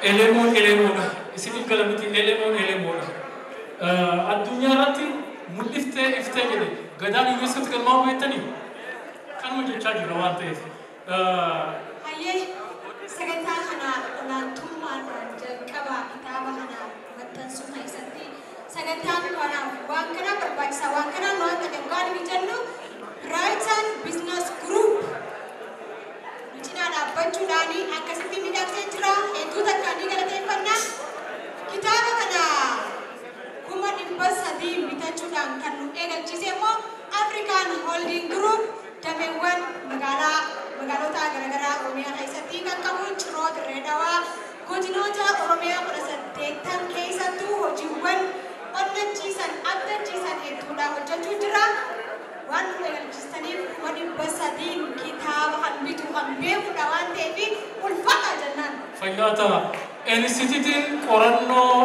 Elemoon elemoodha. Isiniif gala miti, elemoon elemoodha. Addunyaa irratti mul'iftee iftee jedhe gadaan UNESCOtti galmaa'uu beektanii kanuma jechaa jirra waan ta'eef. Hayyee, sagantaa kana olaantummaadhaan jalqaba kitaaba kana maxxansuu keessatti sagantaan kanaaf waan kana barbaachisaa, waan kanaan waan ta'e waan nuyi jennu Brighton Business Group nu cinaa dhaabbachuudhaan akkasitti miidhagsee jira. Hedduu takka ni galateeffanna. Kitaaba kana 300,000 bitachuudhaan kan nu eegalchiise immoo African Holding Group, dameewwan magaalaa magaalota garaagaraa Oromiyaa keessatti kan qabu, Ciroo, Dirree Dhawaa, godinoota Oromiyaa 18 keessattuu hojiiwwan onnachiisan, abdachiisan hedduudha hojjechuu jira. Waan nu eegalchiistaniif 300,000 kitaaba kan bitu kan beekudha waan ta'eef ulfaata jennaan. Fayyaa ta'a. Inistitiitiin qorannoo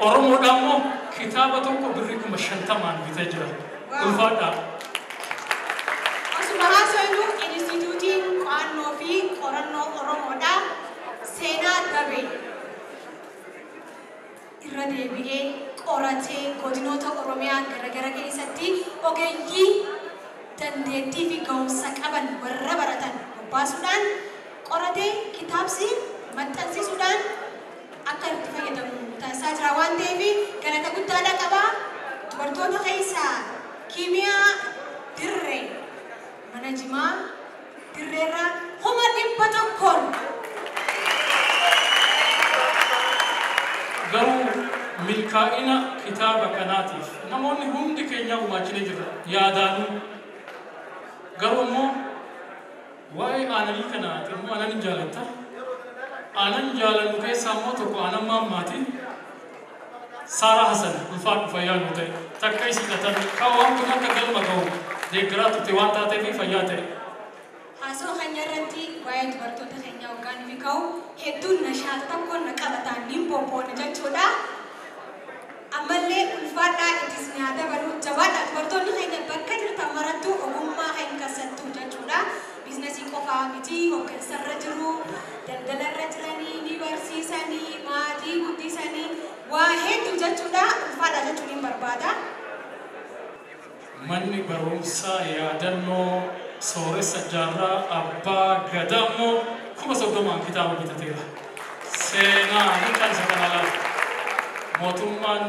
Oromoodhaa immoo kitaaba tokko birrii 50,000 bitee jira. Ulfaadhaa. Osuma haasofnu, Inistituutiin Qo'annoo fi Qorannoo Oromoodha. Seenaa dabe irra deebi'ee qoratee godinoota Oromiyaa garaagara keessatti ogeeyyii dandeettii fi ga'umsa qaban warra baratan bobbaasuudhaan qoratee kitaabsi maxxansiisuudhaan akka itti fayyadamu taasisaa jira waan ta'eef galata guddaadha qaba. Dubartoota keessaa Kiimiyaa Dirree mana jimaa Dirreerraa 100,000. Garuu milkaa'ina kitaaba kanaatiif namoonni hundi keenya gumaachinee jirra yaadaanuu. Garuu immoo waa'ee aananii kana immoo aanan hin jaalatta. Aanan jaalannu keessaa immoo tokko aanan maammaati. Saaraa Hasan, ulfaadhu, fayyaa nu ta'e. Takka isii dhatan kan waan kun akka galma ga'u deeggaraa turte waan taateef fayyaa ta'e. Haasoo keenya irratti waa'ee dubartoota keenyaa hoggaan fi ka'u hedduun nashaata tokkoon na qabataan niin bobboona jechuudha. Ammallee ulfaadhaa, ittis nyaata baluu jabaadha. Dubartoonni keenya bakka jirtan marattuu ogummaa keenya kassattuu jechuudha. Biizinasii qofaa miti, hooggansarra jiru, daldalarra jiranii, ni barsiisanii, maatii guddisanii, waa hedduu jechuudha. Ulfaadha jechuun hin barbaada. Manni barumsaa yaadannoo sooressa Jaarraa Abbaa Gadaa immoo 30,000 kitaaba bitateera. Seenaa mucaan isa kana laata. Mootummaan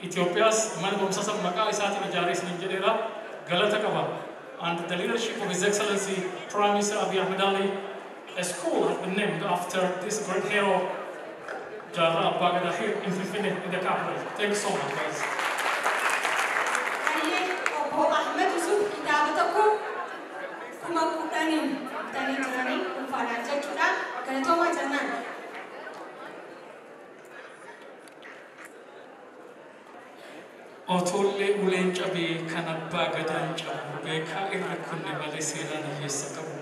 Itoophiyaas mana barumsaa sana maqaa isaatiin ijaaree isiniin jedheera. Galata qaba. Under the leadership of His Excellency Prime Minister Abiy Ahmed Ali, a school has been named after this great hero, Jaarraa Abbaa Gadaa, here in Finfinne, in the capital. Thank you so much, guys. Hayyee, obbo Ahmed Yusuf kitaaba tokko 10,000 bitanii jiranii ulfaadhaan jechuudha. Galatoomaa jennaan. Otollee uleen cabee kan abbaa gadaan cabu, beekaa irra kunne malee seenaan hiyyeessa qabu.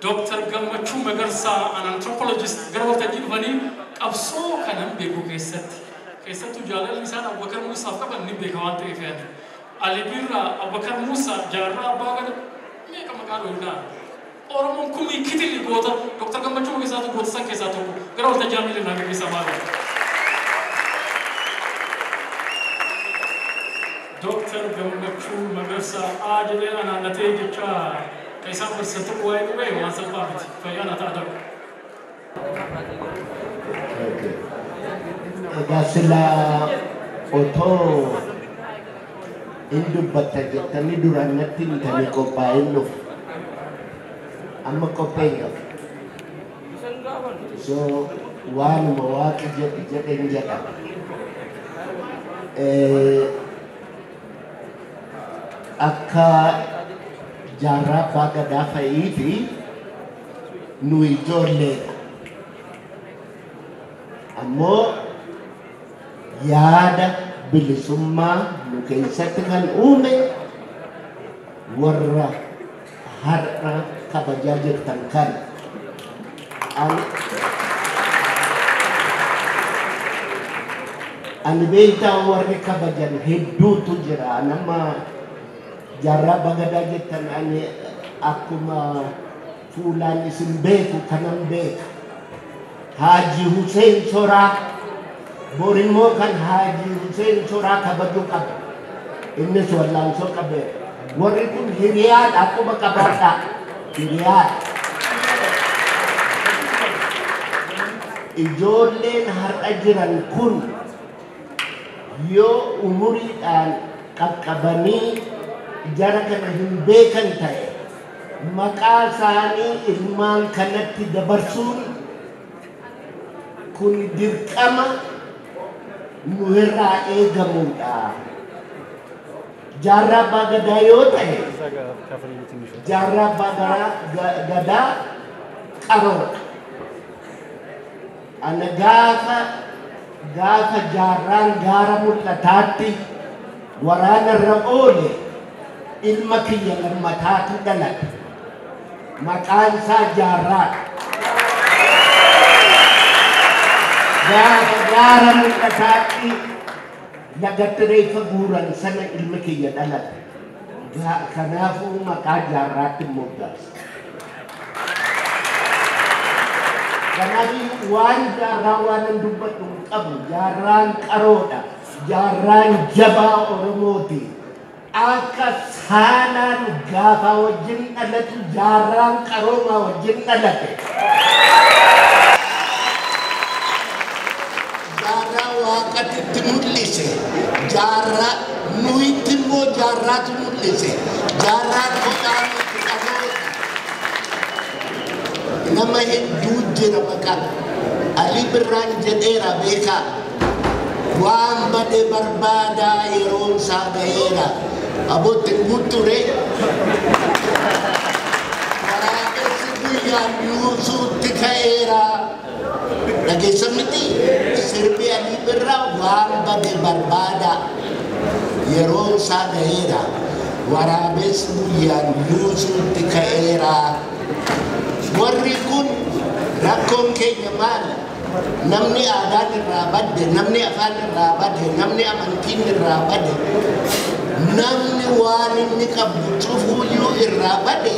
Dr. Gammachuu Magarsaa, an anthropologist, gara waltajjii dhufanii qabsoo kanan beeku keessatti. Keessattuu jaalalli isaan Abubakar Muusaaf qaban ni beeka waan ta'eef yaani. Ali Birraa, Abubakar Muusaa, Jaarraa Abbaa Gadaa meeqa maqaa dhoofnaa. Oromoon kumii kitilli goota. Dr. Gammachuu Magarsaatu goota san keessaa tokko. Gara waltajjii hamilee naa gaggeessaa maali. Dr. Gammachuu Magarsaa A jedhee anaannatee jecha kan isaan barsiisan tokko waa'ee dhugee waan salphaa miti. Fayyaa naa ta'a darbu. Egaa silaa otoo hin dubbatta jettanii duraan natti himtanii qophaa'een dhufu. Amma qophee hin qabu. So waanuma waaqi jedhe jedhen jedha. Akka Jaarraa Abbaa Gadaa fa'ii fi nu ijoolleedha. Ammoo yaada bilisummaa nu keessatti kan uume warra har'a kabajaa jirtan kana. Ani beektaa warri kabajan hedduutu jira. Nama Jaarraa Abbaa Gadaa jettan ani akkuma Fuulaan isin beeku kanan beeka. Haaji Hussein Soraa borimmoo kan Haaji Hussein Soraa kabajuu qaba. Innis wallaansoo qabeera. Warri kun hiriyaadha, akkuma qabaadha. Hiriyaadha. Ijoolleen har'a jiran kun yoo umuriidhaan qaqqabanii jara kana hin beekan ta'e, maqaa isaanii ilmaan kanatti dabarsuun kun dirqama nu irraa eegamudha. Jaarraa Abbaa Gadaa yoo ta'e, Jaarraa Abbaa Gadaa qaroodha. Ana gaafa Jaarraan gaara Mul'ataatti waraana irra oole, ilma kiyya lammataatu dhalate. Maqaan isaa Jaarraadha. Gaafa gaara Mul'ataatti lagatti reeffa guuran sana ilma kiyya dhalate. Kanaafuu maqaa Jaarraatti moggaase. Kanaafuu waan Jaarraa waan dubbadhu hin qabu. Jaarraan qaroodha. Jaarraan jabaa Oromooti. Akka saalaan gaafaa wajjin dhalatu, Jaarraan qaroomaa wajjin dhalate. Jaarraa Waaqatti mul'ise. Jaarraa nuyitti immoo Jaarraatu mul'ise. Jaarraan kophaa miti, qaroodha. Nama hedduu jira maqaa. Ali Birraan jedheera, beekaa. Waan bade barbaadaa, yeroon isaa gaheera. Abootti guuture. Waraabessi guyyaan yuusuutti ka'eera. Dhageessan miti, sirbi Ali Birraa waan bade barbaadaa, yeroon isaa gaheera. Waraabessi guyyaan yuusuutti ka'eera. Warri kun rakkoon keenya maali? Namni aadaan irraa badde, namni afaan irraa badde, namni amantiin irraa badde, namni waan inni qabu cufuuyyuu irraa badde,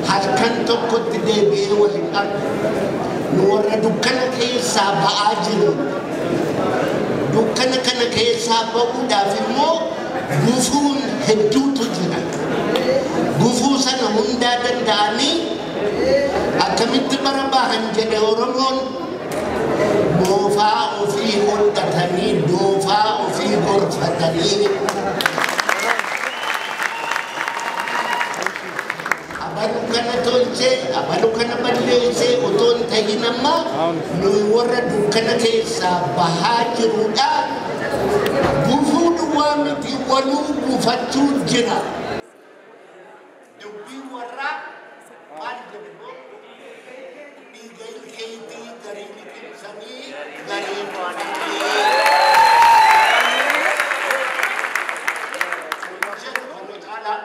halkan tokkotti deebi'ee waliin argu. Nu warra dukkana keessaa ba'aa jiru. Dukkana kana keessaa ba'uudhaaf immoo gufuun hedduutu jira. Gufuu sana hundaa danda'anii akkamitti bara bahan jedhe Oromoon, moofaa ofii hodhatanii, doofaa ofii gorfatanii. Abalu kana tolchee, abalu kana balleessee otoo hin ta'in, amma nuyi warra dukkana keessaa bahaa jirudha. Gufuu duwwaa miti, waluu gufachuu jira. Dubbii warraa maal jedhe? Dhiiga ilkeetii garii liqimsanii garii tufanii. Jedhu kana caalaa.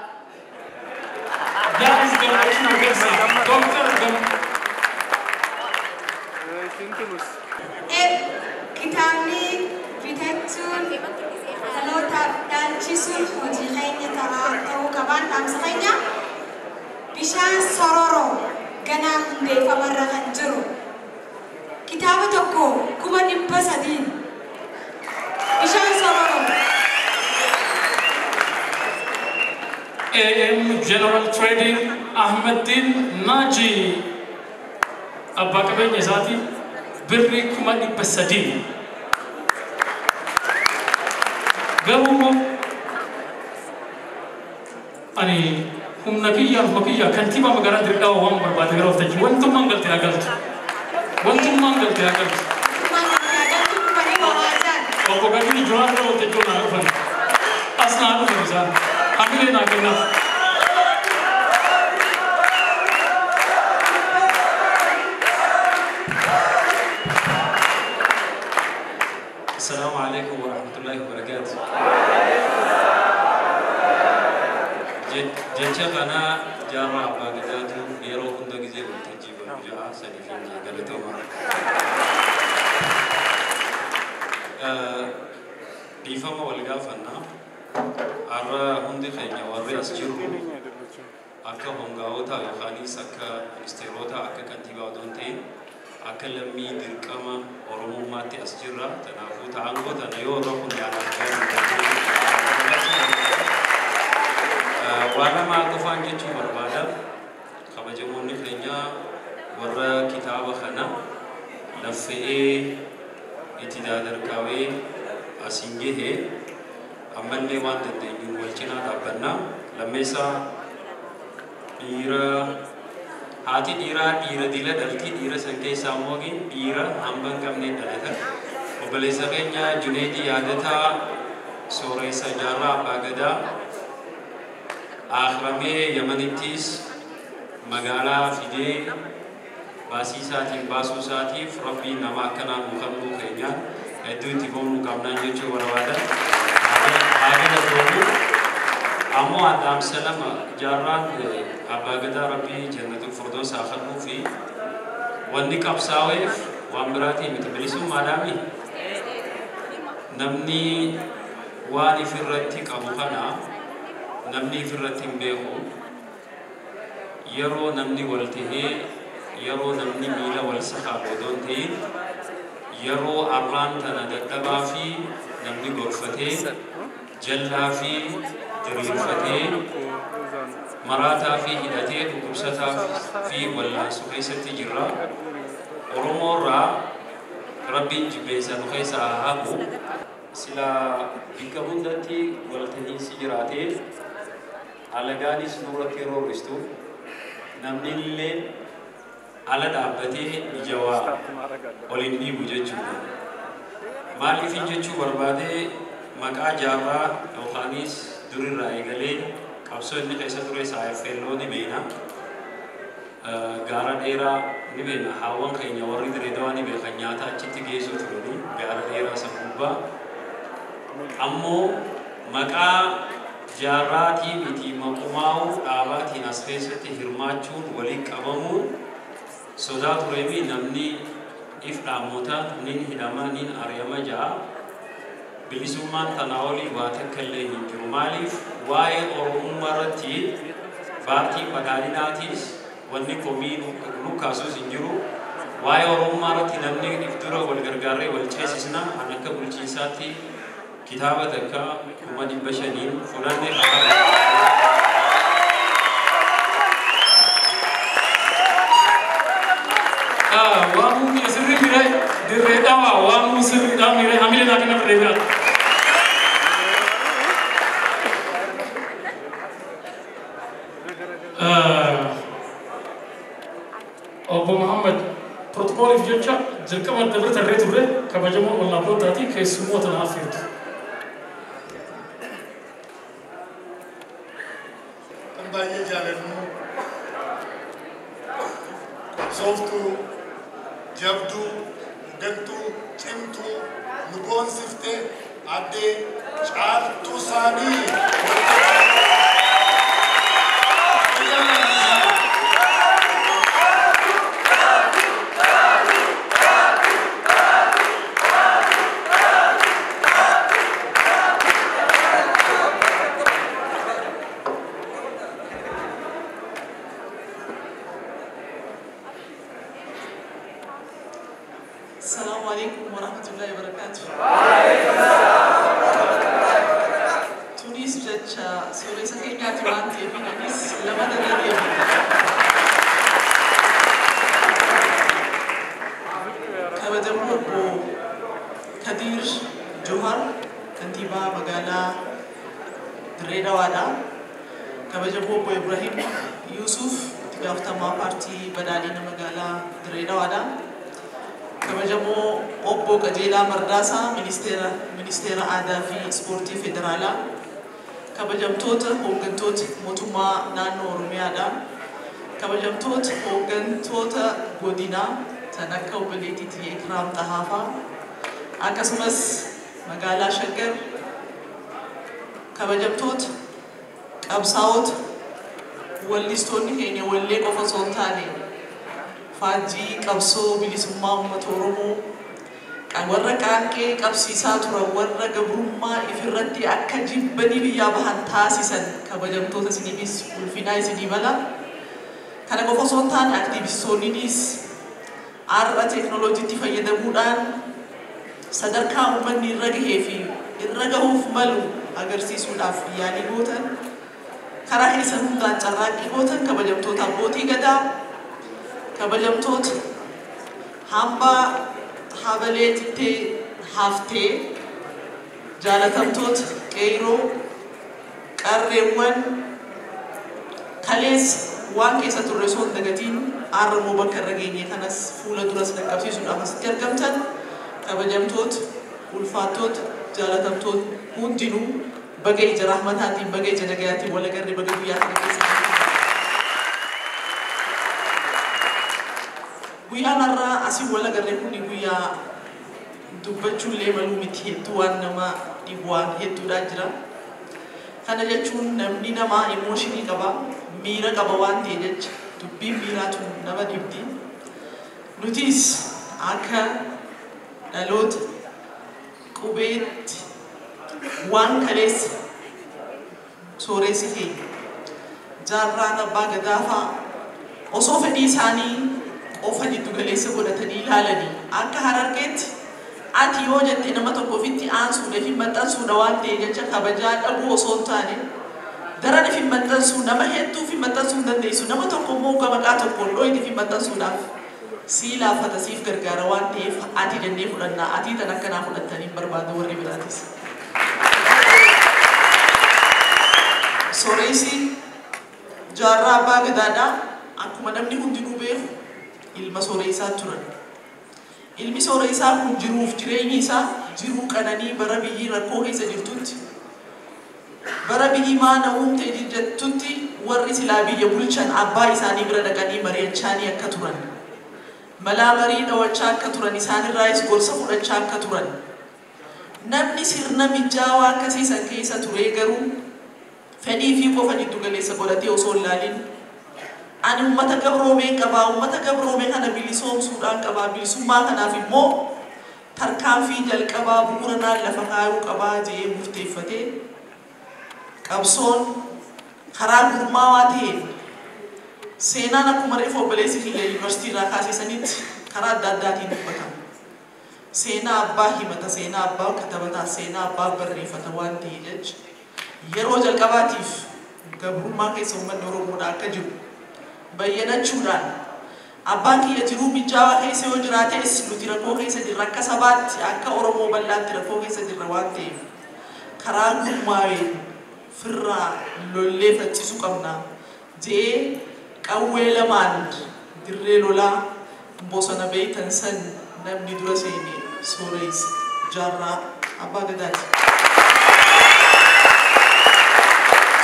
That is Gammachuu Magarsaa. Dr. Kitaabni bitachuun dhalootaaf dhaalchisuun hojii keenya ta'uu qabaan dhaamsa keenya. Bishaan Sororoo ganaa hundeeffamarra kan jiru. Kitaaba tokko 300,000. Bishaan Sororoo. AM General Trading, Ahmeddin Naji, abbaa qabeenya isaati, birrii 300,000. Garuu immoo ani humna kiyya ofuma kiyya kantiibaa magaalaa Dirqaa waan barbaade gara of wantummaan galte haa galtu. Wantummaan galte haa galtu. Obbo Gadii Johaan gara waltajjii naa dhufan. As naa dhufan isaan. Hamilee naa kennaaf. السلام عليكم ورحمة الله وبركاته. Jecha kana Jaarraa Abbaa Gadaatu yeroo hunda gisee waltajjii bahu ja'a sadiif hin galatoomaa. Dhiifama wal gaafannaa. Har'a hundi keenya warri as jirru Akka hongaa'otaa yookaanis akka ministeerotaa akka kantiibaa odoo hin ta'in akka lammii dirqama Oromummaatti as jirra. Kanaafuu ta'angoo tana yoo irra hundaa'an waan lamaa qofaan jechuu barbaada. Kabajamoonni keenya warra kitaaba kana laffe'ee itti dadarkaawee asiin gahee ammallee waan dandeenyuun wal cinaa dhaabbannaa. Lammeessaa dhiira haati dhiiraa dhiira dila dhaltii dhiira san keessaa immoo dhiira hamba hin qabne dhalatan. Obboleessa keenya Juneedii Yaadataa Sooressa Jaarraa Abbaa Gadaa akhiramee Yamanittis magaalaa fidee baasii isaatiin baasuu isaatiif Rabbiin nama akkanaa nuu kennuu keenyaan hedduu itti boonuu qabnaan jechuu barbaada. Haa galatoomu. Ammoo addaamsa lama jaarraan Abbaa Gadaa Rabbii Jannatul Firdaus haa kennuu fi wanni qabsaa'eef waan biraatii miti bilisummaadhaami. Namni waan ifirratti qabu kana namni ifirratti hin beeku. Yeroo namni wal tahee yeroo namni miila wal saxaabu odoo hin ta'in yeroo arraan tana dadhabaa fi namni gorfatee jallaa fi diriirfatee maraataa fi hidhatee dhukkubsataa fi wallaansoo keessatti jirra. Oromoo irraa Rabbiin jibbeessa nu keessaa haa haqu. Sila bakka hundatti walta'iinsi jiraatee alagaanis nurratti roorristu namni illee ala dhaabbatee ija waa ol hin dhiibu jechuudha. Maaliif jechuu barbaadee maqaa jaarraa yookaanis durirraa eegalee qabsoo inni keessa ture saayeffeelloo ni beekna. Gaara dheeraa ni beekna. Haawwan keenya warri Direedawaa ni beekan nyaata achitti geessuu turanii gaara dheeraa san gubbaa. Ammoo maqaa jaarraatii miti maqumaa'uu dhaabaatiin as keessatti hirmaachuun waliin qabamuun sodaa tureefi namni if dhaamota nin hidhama nin ari'ama ja'a. Bilisummaan tanaa olii waa takka illee hin jiru. Maaliif waa'ee Oromummaa irratti paartii badhaadhinaatis wanni komii nu kaasus hin jiru. Waa'ee Oromummaa irratti namni if dura wal gargaarree wal ceesisna. An akka bulchiinsaatti kitaaba takka 500,000 fudhannee kaa'ame. Waamuun sirrii mire dirree dhawaa waamuun sirriidhaa mire hamilee naa kenna dirree biraa. Obbo Muhammad protokooliif jecha jalqaba dabra tarree turre kabajamoo wallaabbootaati keessummoota naaf feetu. Kan baay'ee jaalannu qabsooftuu jabduu hooggantuu cimtuu nu boonsifte addee Caaltuu Saanii. السلام عليكم ورحمة الله وبركاته. تونس جتشا سوريسا كينيا توانتي بينانيس لما دنيا. كبدمو بو كدير جوهر كنتيبا مغالا دريدا وادا. كبدمو بو إبراهيم يوسف تقافتما بارتي بدالين مغالا دريدا وادا. Kabajamoo Obbo Qajeelaa Mardaasaa Ministeera Aadaa fi Ispoortii Federaalaa, kabajamtoota hooggantoota mootummaa naannoo Oromiyaadha, kabajamtoota hooggantoota godinaa kan akka obboleettii Ikraam Xahaafaa, akkasumas magaalaa Shaggar, kabajamtoota qabsaa'ota wallistoonni keenya wallee qofa osoo hin taane faajjii qabsoo bilisummaa uummata Oromoo Warra qaanqee qabsiisaa turan, warra gabrummaa ifirratti akka jibbanii biyyaa bahan taasisan, kabajamtoota isiniifis ulfinaa isinii mala. Kana qofa osoo hin taane, aktiivistoonninis har'a teeknooloojiitti fayyadamuudhaan sadarkaa uummanni irra gahee fi irra gahuuf malu agarsiisuudhaaf yaalii gootan, karaa keessan hundaan carraaqqii gootan, kabajamtoota abbootii gadaa, kabajamtoota hambaa habalee tittee haftee, jaalatamtoota qeeroo, qarreewwan, kaleessa waan keessa turre osoo hin dagatiin har'a immoo bakka irra geenye kanas fuula duras dhaqqabsiisuudhaaf asitti argamtan, kabajamtoota, ulfaattoota, jaalatamtoota hundinuu, baga ija rahmataatiin, baga ija nagayaatiin wal agarre, baga guyyaa kana keessa. Guyyaan har'aa asii wal agarre kun guyyaa dubbachuullee maluu miti, hedduu waan nama dhibu waan hedduudhaan jira. Kana jechuun namni namaa emotion qaba, miira qaba waan ta'e jecha dubbiin miiraa tun nama dhibdi. Nutis akka dhaloota qubeetti waan kaleessa sooressi keenya jaarraan abbaa gadaa fa'aa osoo fedhii isaanii qofa jiddu galeessa godhatanii ilaalanii, akka Harargeetti ati yoo jette nama tokko ofitti aansuudha fi maxxansuudha waan ta'e jecha kabajaa dhabuu osoo hin taane, daran fi maxxansuu nama hedduu fi maxxansuu hin dandeessu, nama tokko immoo maqaa tokkoon dhoyite fi maxxansuudhaaf sii laaffata, siif gargaara waan ta'eef ati jennee fudhannaa. Atii tan akkanaa fudhattanii barbaada warri biraatis. Sooressi jaarraa abbaa gadaadhaa akkuma namni hundinuu beeku ilma sooressaa turan. Ilmi sooressaa kun jiruuf jireenyi isaa jiruu qananii bara biyyi rakkoo keessa jirtutti, bara biyyi maana uumte jettutti, warri silaa biyya bulchan abbaa isaanii bira dhaqanii mari'achaanii akka turan, malaa marii dhawachaa akka turan, isaanirraayis gorsa fudhachaa akka turan. Namni sirna mijaawaa akkasii san keessa ture garuu fedhii fi qofa jiddu galeessa godhatee osoo hin laalin, ani uummata gabroomee qabaa, uummata gabroomee kana bilisoomsuudhaan qabaa, bilisummaa kanaaf immoo tarkaanfii jalqabaa bu'uura naan lafa kaayuu qabaa jedhee murteeffatee, qabsoon karaa gurmaawaa ta'een, seenaan akkuma reefu obboleessi kiyya yuunivarsiitii irraa kaasisanitti karaa adda addaatiin dubbatama. Seenaa abbaa himata, seenaa abbaa katabataa, seenaa abbaa barreeffata waan ta'e jecha yeroo jalqabaatiif gabrummaa keessa uummanni Oromoodhaa akka jiru bayyanachuudhaan, abbaan kiyya jiruu mijaawaa keessa yoo jiraates nuti rakkoo keessa jirra, akka sabaatti, akka Oromoo bal'aatti rakkoo keessa jirra waan ta'eef karaa gurmaa'een firraa lollee faccisuu qabna jee qawwee lamaan dirree lolaa bosona beeytan san namni dura seene sooreessa jaarraa abbaa gadaati.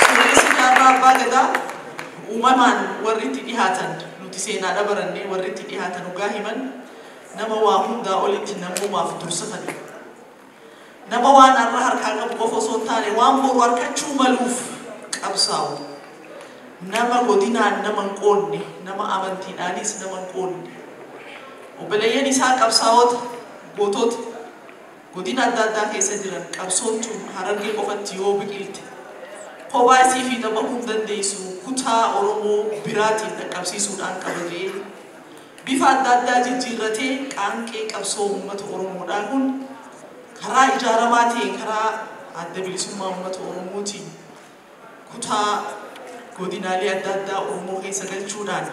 Sooressi jaarraa abbaa gadaa uumamaan warri itti dhihaatan, nuti seenaadha barannee, warri itti dhihaatan dhugaa himan, nama waa hundaa olitti namoomaaf dursa kennu. Nama waan har'a harkaa qabu qofa osoo hin taane waan boru harkachuu maluuf qabsaa'u. Nama godinaan nama hin qoodne, nama amantiidhaanis nama hin qoodne. Obboleeyyan isaa qabsaa'ota, gootota godina adda addaa keessa jiran, qabsoon tun Harargee qofatti yoo biqilte kophaa isii fi bahuu hin dandeessu, kutaa Oromoo biraatiin dhaqqabsiisuudhaan qaba jedhee bifa adda addaa jijjiirratee qaanqee qabsoo uummata Oromoodhaa kun karaa ijaaramaa ta'een, karaa adda bilisummaa uummata Oromootiin kutaa godinaalee adda addaa Oromoo keessa galchuudhaan,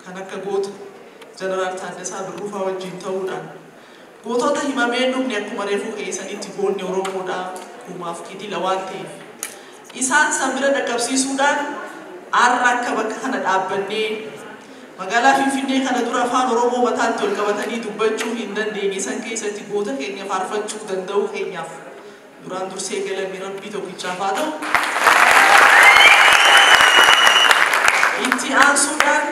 kan akka goota Jeneraal Taaddasaa Birruufaa wajjin ta'uudhaan, gootota himamee dhumne, akkuma reefuu keessanitti goonni Oromoodhaa kumaaf kitila waan ta'eef isaan san bira dhaqqabsiisuudhaan har'a akka bakka kana dhaabbannee magaalaa Finfinnee kana dura afaan Oromoo mataatti ol qabatanii dubbachuu hin dandeenye san keessatti goota keenya faarfachuu danda'uu keenyaaf duraan dursee galanni Rabbii tokkichaaf haa ta'u. Itti aansuudhaan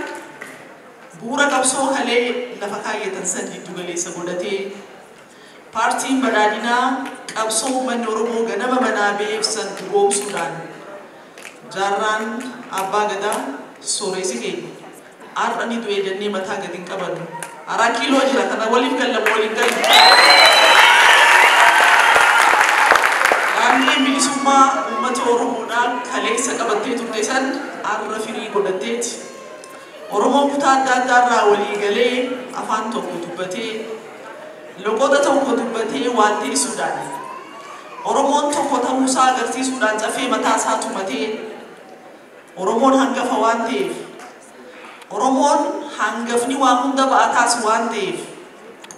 bu'uura qabsoo kalee lafa kaayyatan san giddu galeessa godhatee paartiin badhaadhinaa qabsoo uummanni Oromoo ganama manaa ba'eef san dhugoomsuudhaan jaarraan abbaa gadaa sooressi keenya har'a ni du'e jennee mataa gadi hin qabannu. Araa kiiloo jira, kana waliif gallamu waliin galu. bilisummaa uummata Oromoodhaa kaleessa qabattee turte san har'a firii godhatteeti. Oromoon kutaa adda addaarraa walii galee afaan tokko dubbatee loqoda tokko dubbatee waan teessuudhaan Oromoon tokko ta'uusaa agarsiisuudhaan cafee mataa isaa tumatee Oromoon hangafa waan ta'eef Oromoon hangafni waan hunda ba'ataas waan ta'eef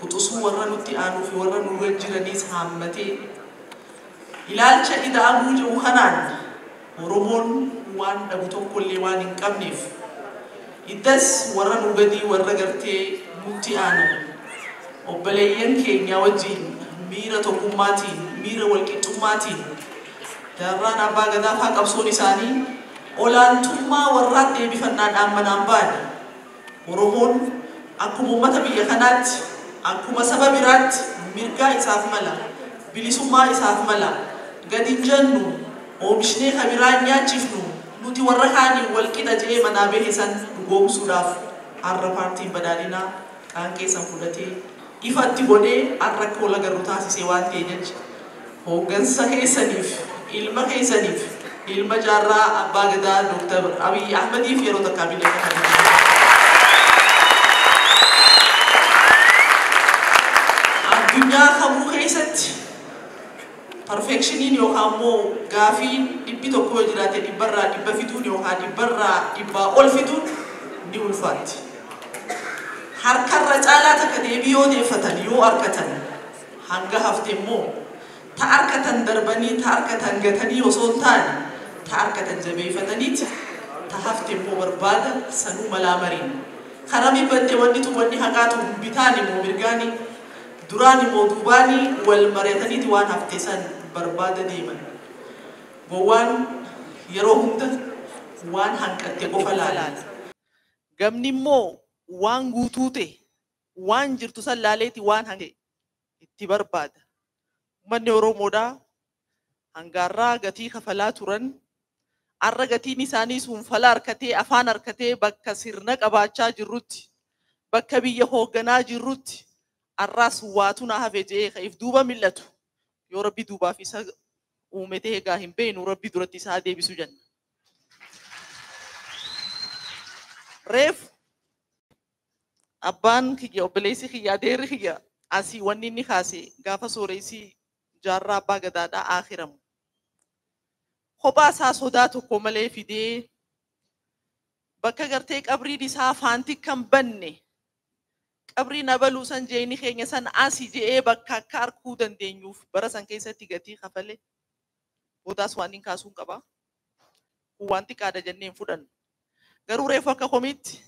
quxisuu warra nutti aanuu fi warra nurra jiraniis haammatee ilaalcha ida'amuu jiru kanaan Oromoon waan dhabu tokkollee waan hin qabneef iddas warra nu gadii warra gartee nutti aanan obboleeyyan keenya wajjin miira tokkummaatiin miira walqixxummaatiin jaarraan abbaa gadaa faa qabsoon isaanii olaantummaa warraat deebifannaan dhaammanaan baane Oromoon akkuma uummata biyya kanaatti akkuma saba biraatti mirgaa isaaf mala bilisummaa isaaf mala gadi hin jennu oomishnee ka biraa nyaachifnu nuti warra kaaniin walqixa jedhee manaa bahe san dhugoomsuudhaaf har'a paartiin badhaadhinaa qaanqee san fudhatee ifatti godhee har'a akka wal agarru taasisee waan ta'e jecha hooggansa keessaniif ilma keessaniif ilma jaarraa abbaa gadaa Dooktar Abiyyi Ahmediif yeroo takkaa bilee kan addunyaa kamuu keessatti perfectioniin yookaan immoo gaafiin 100 yoo jiraate 100 fiduun yookaan 100 ol fiduun ni ulfaatti. Harkarra caalaa takka deebii yoo deeffatan yoo harkatan hanga hafte immoo ta harkatan darbanii ta harkatan gatanii osoo hin taane ta harkatan jabeeffataniiti ta hafte immoo barbaada sanuu malaa mariin. Karaa badde wanni tun wanni haqaatu bitaan immoo mirgaanii duraan immoo duubaanii wal mari'ataniiti waan hafte san barbaada deeman. Gowwaan yeroo hunda waan hanqatte qofa laala. Gamni immoo waan guutuu ta'e waan jirtu san laaleeti waan hanqe itti barbaada. Uummanni Oromoodhaa hangaarraa gatii kafalaa turan har'a gatiin isaanii sun fala harkatee afaan harkatee bakka sirna qabaachaa jirrutti bakka biyya hoogganaa jirrutti har'aas waatu na hafe jedhee ka'eef duuba mil'atu yoo rabbi duubaaf isa uumetee egaa hin beeknu rabbi duratti isaa deebisu jenna. Reefu abbaan kiyya obboleessi kiyya adeerri kiyya asii wanni inni kaase gaafa sooressi jaarraa abbaa gadaadhaa akhiramu. Kophaa isaa sodaa tokko malee fidee bakka gartee qabriin isaa faanti kan banne qabriin abaluu san jeeni keenya san asii je'ee bakka akka arkuu dandeenyuuf bara san keessatti gatii kafale boodaas waan hin kaasuun qaba. Kun waan xiqqaadha jennee hin fudhannu. Garuu reefu akka komiitti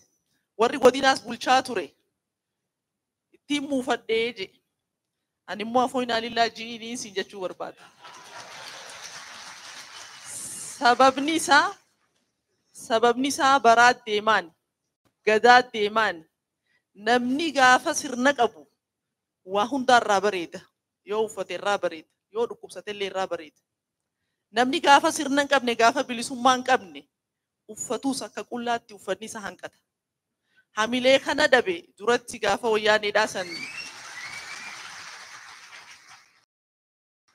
warri godinaas bulchaa ture ittiin muufadhee je ani immoo afoo inaalillaa ji'iniin siin jechuu barbaada. Sababni isaa baraa deemaan gadaa deemaan namni gaafa sirna qabu waa hundaarraa bareeda yoo uffate irraa bareeda yoo dhukkubsate illee irraa bareeda. Namni gaafa sirna hin qabne gaafa bilisummaa hin qabne uffatuus akka qullaatti uffanni isa hanqata. Hamilee kana dhabe duratti gaafa wayyaaneedhaa san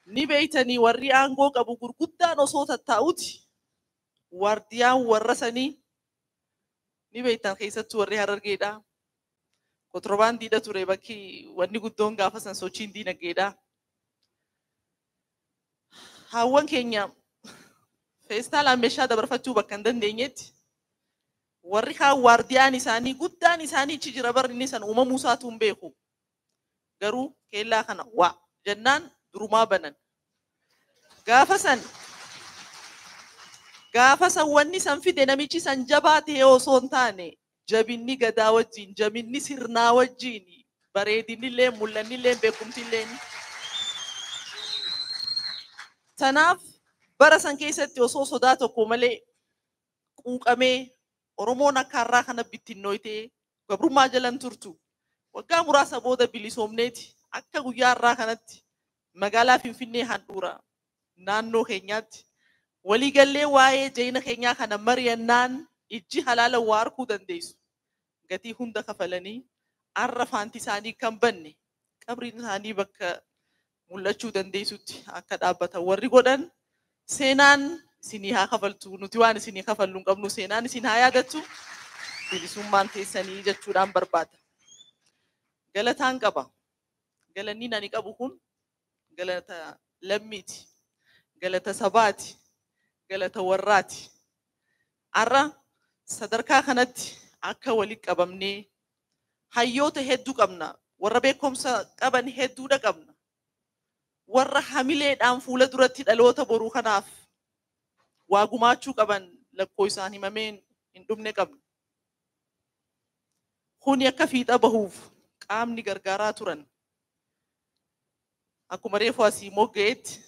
ni beeytanii warri aangoo qabu gurguddaan osoo tattaa'uti waardiyaan warra sanii ni beeytan keessattuu warri harargeedhaa. Kontiroobaandiidha ture bakki wanni guddoon gaafa san sochiin diinagdeedha. Haawwan keenya feestaalaan meeshaa dabarfachuu bakka hin dandeenyetti warri kaan waardiyaan isaanii guddaan isaanii achi jira barri inni san uumamuu isaatu hin beeku. Garuu keellaa kana waa jennaan durumaa banan. Gaafa san wanni san fide namichi san jabaa ta'ee osoo hin taane jabinni gadaa wajjin jabinni sirnaa wajjin bareedinni illee mul'anni illee beekumsi illee. Tanaaf bara san keessatti osoo sodaa tokko malee quuqamee Oromoon akka har'aa kana bittinnooytee gabrummaa jalan turtu waggaa muraasa booda bilisoomneeti akka guyyaa har'aa kanatti magaalaa Finfinnee handhuura naannoo keenyaatti waliigallee waa'ee jeena keenyaa kana mari'annaan ijji halaala waa arguu dandeessu. Gatii hunda kafalanii har'a faanti isaanii kan banne qabriin isaanii bakka mul'achuu dandeessutti akka dhaabbatan warri godhan Seenaan isinii haa kafaltu, nuti waan isinii kafallu hin qabnu, seenaan isin haa yaadattu, bilisummaan teessanii jechuudhaan barbaada. Galataan qaba. Galanni ani qabu kun galata lammiiti, galata sabaati, galata warraati. Har'a sadarkaa kanatti akka walitti qabamnee hayyoota hedduu qabna. Warra beekumsa qaban hedduudha qabna. Warra hamileedhaan fuula duratti dhaloota boruu kanaaf waa gumaachuu qaban lakkoo isaan himameen hin dhumne qabna. Kuni akka fiixa bahuuf qaamni gargaaraa turan. Akkuma reefu asii mogga'etti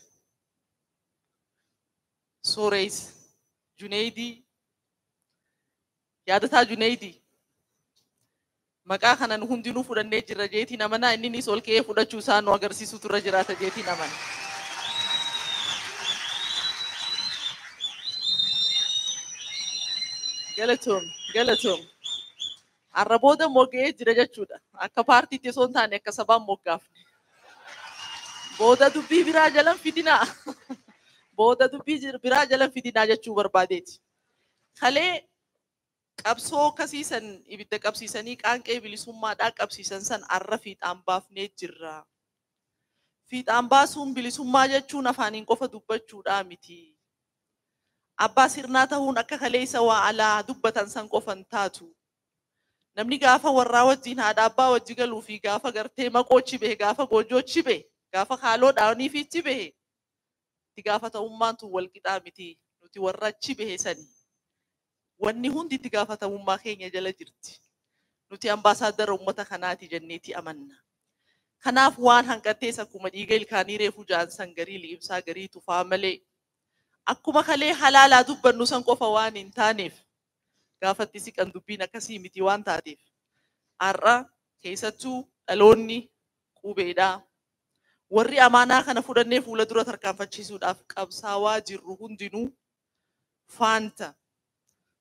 Sorees Juneydii, yaadataa Juneydii maqaa kanan hundinuu fudhannee jirra jeetiin amanaa, inninis ol ka'ee fudhachuu isaa nu agarsiisutu irra jiraata jeetiin amana. Galatoom, galatoom. Har'a booda mogga'ee jira jechuudha. Akka paartiitti osoo hin taane akka sabaan moggaafne. Booda dubbii biraa jalan fidinaa. Booda dubbii biraa jalan fidinaa jechuu barbaadeeti. Kalee qabsoo kasiisan ibidda qabsiisanii qaanqee bilisummaadhaa qabsiisan san har'a fiixaan baafnee jirra. Fiixaan baasuun bilisummaa jechuun afaaniin qofa dubbachuudhaa miti. Abbaa sirnaa ta'uun akka kaleessa waa alaa dubbatan san qofa hin taatu. Namni gaafa warraa wajjin haadha abbaa wajji galuu fi gaafa gartee maqoochi bahe, gaafa goojoochi bahe, gaafa haaloo dhaanii fiichi bahe, itti gaafatamummaan tun wal qixaa miti. Nuti warra achi bahe sani. Wanni hundi itti gaafatamummaa keenya jala jirti. Nuti ambaasaaddara uummata kanaati jenneeti amanna. Kanaaf waan hanqattees akkuma dhiiga ilkaanii reefu ja'an san garii liqimsaa garii tufaa malee akkuma kalee halaalaa dubbannu san qofa waan hin taaneef gaafatti siqan dubbiin akkasii miti waan taateef har'a keessattuu dhaloonni qubeedhaa warri amaanaa kana fudhannee fuula dura tarkaanfachiisuudhaaf qabsaawaa jirru hundinuu faanta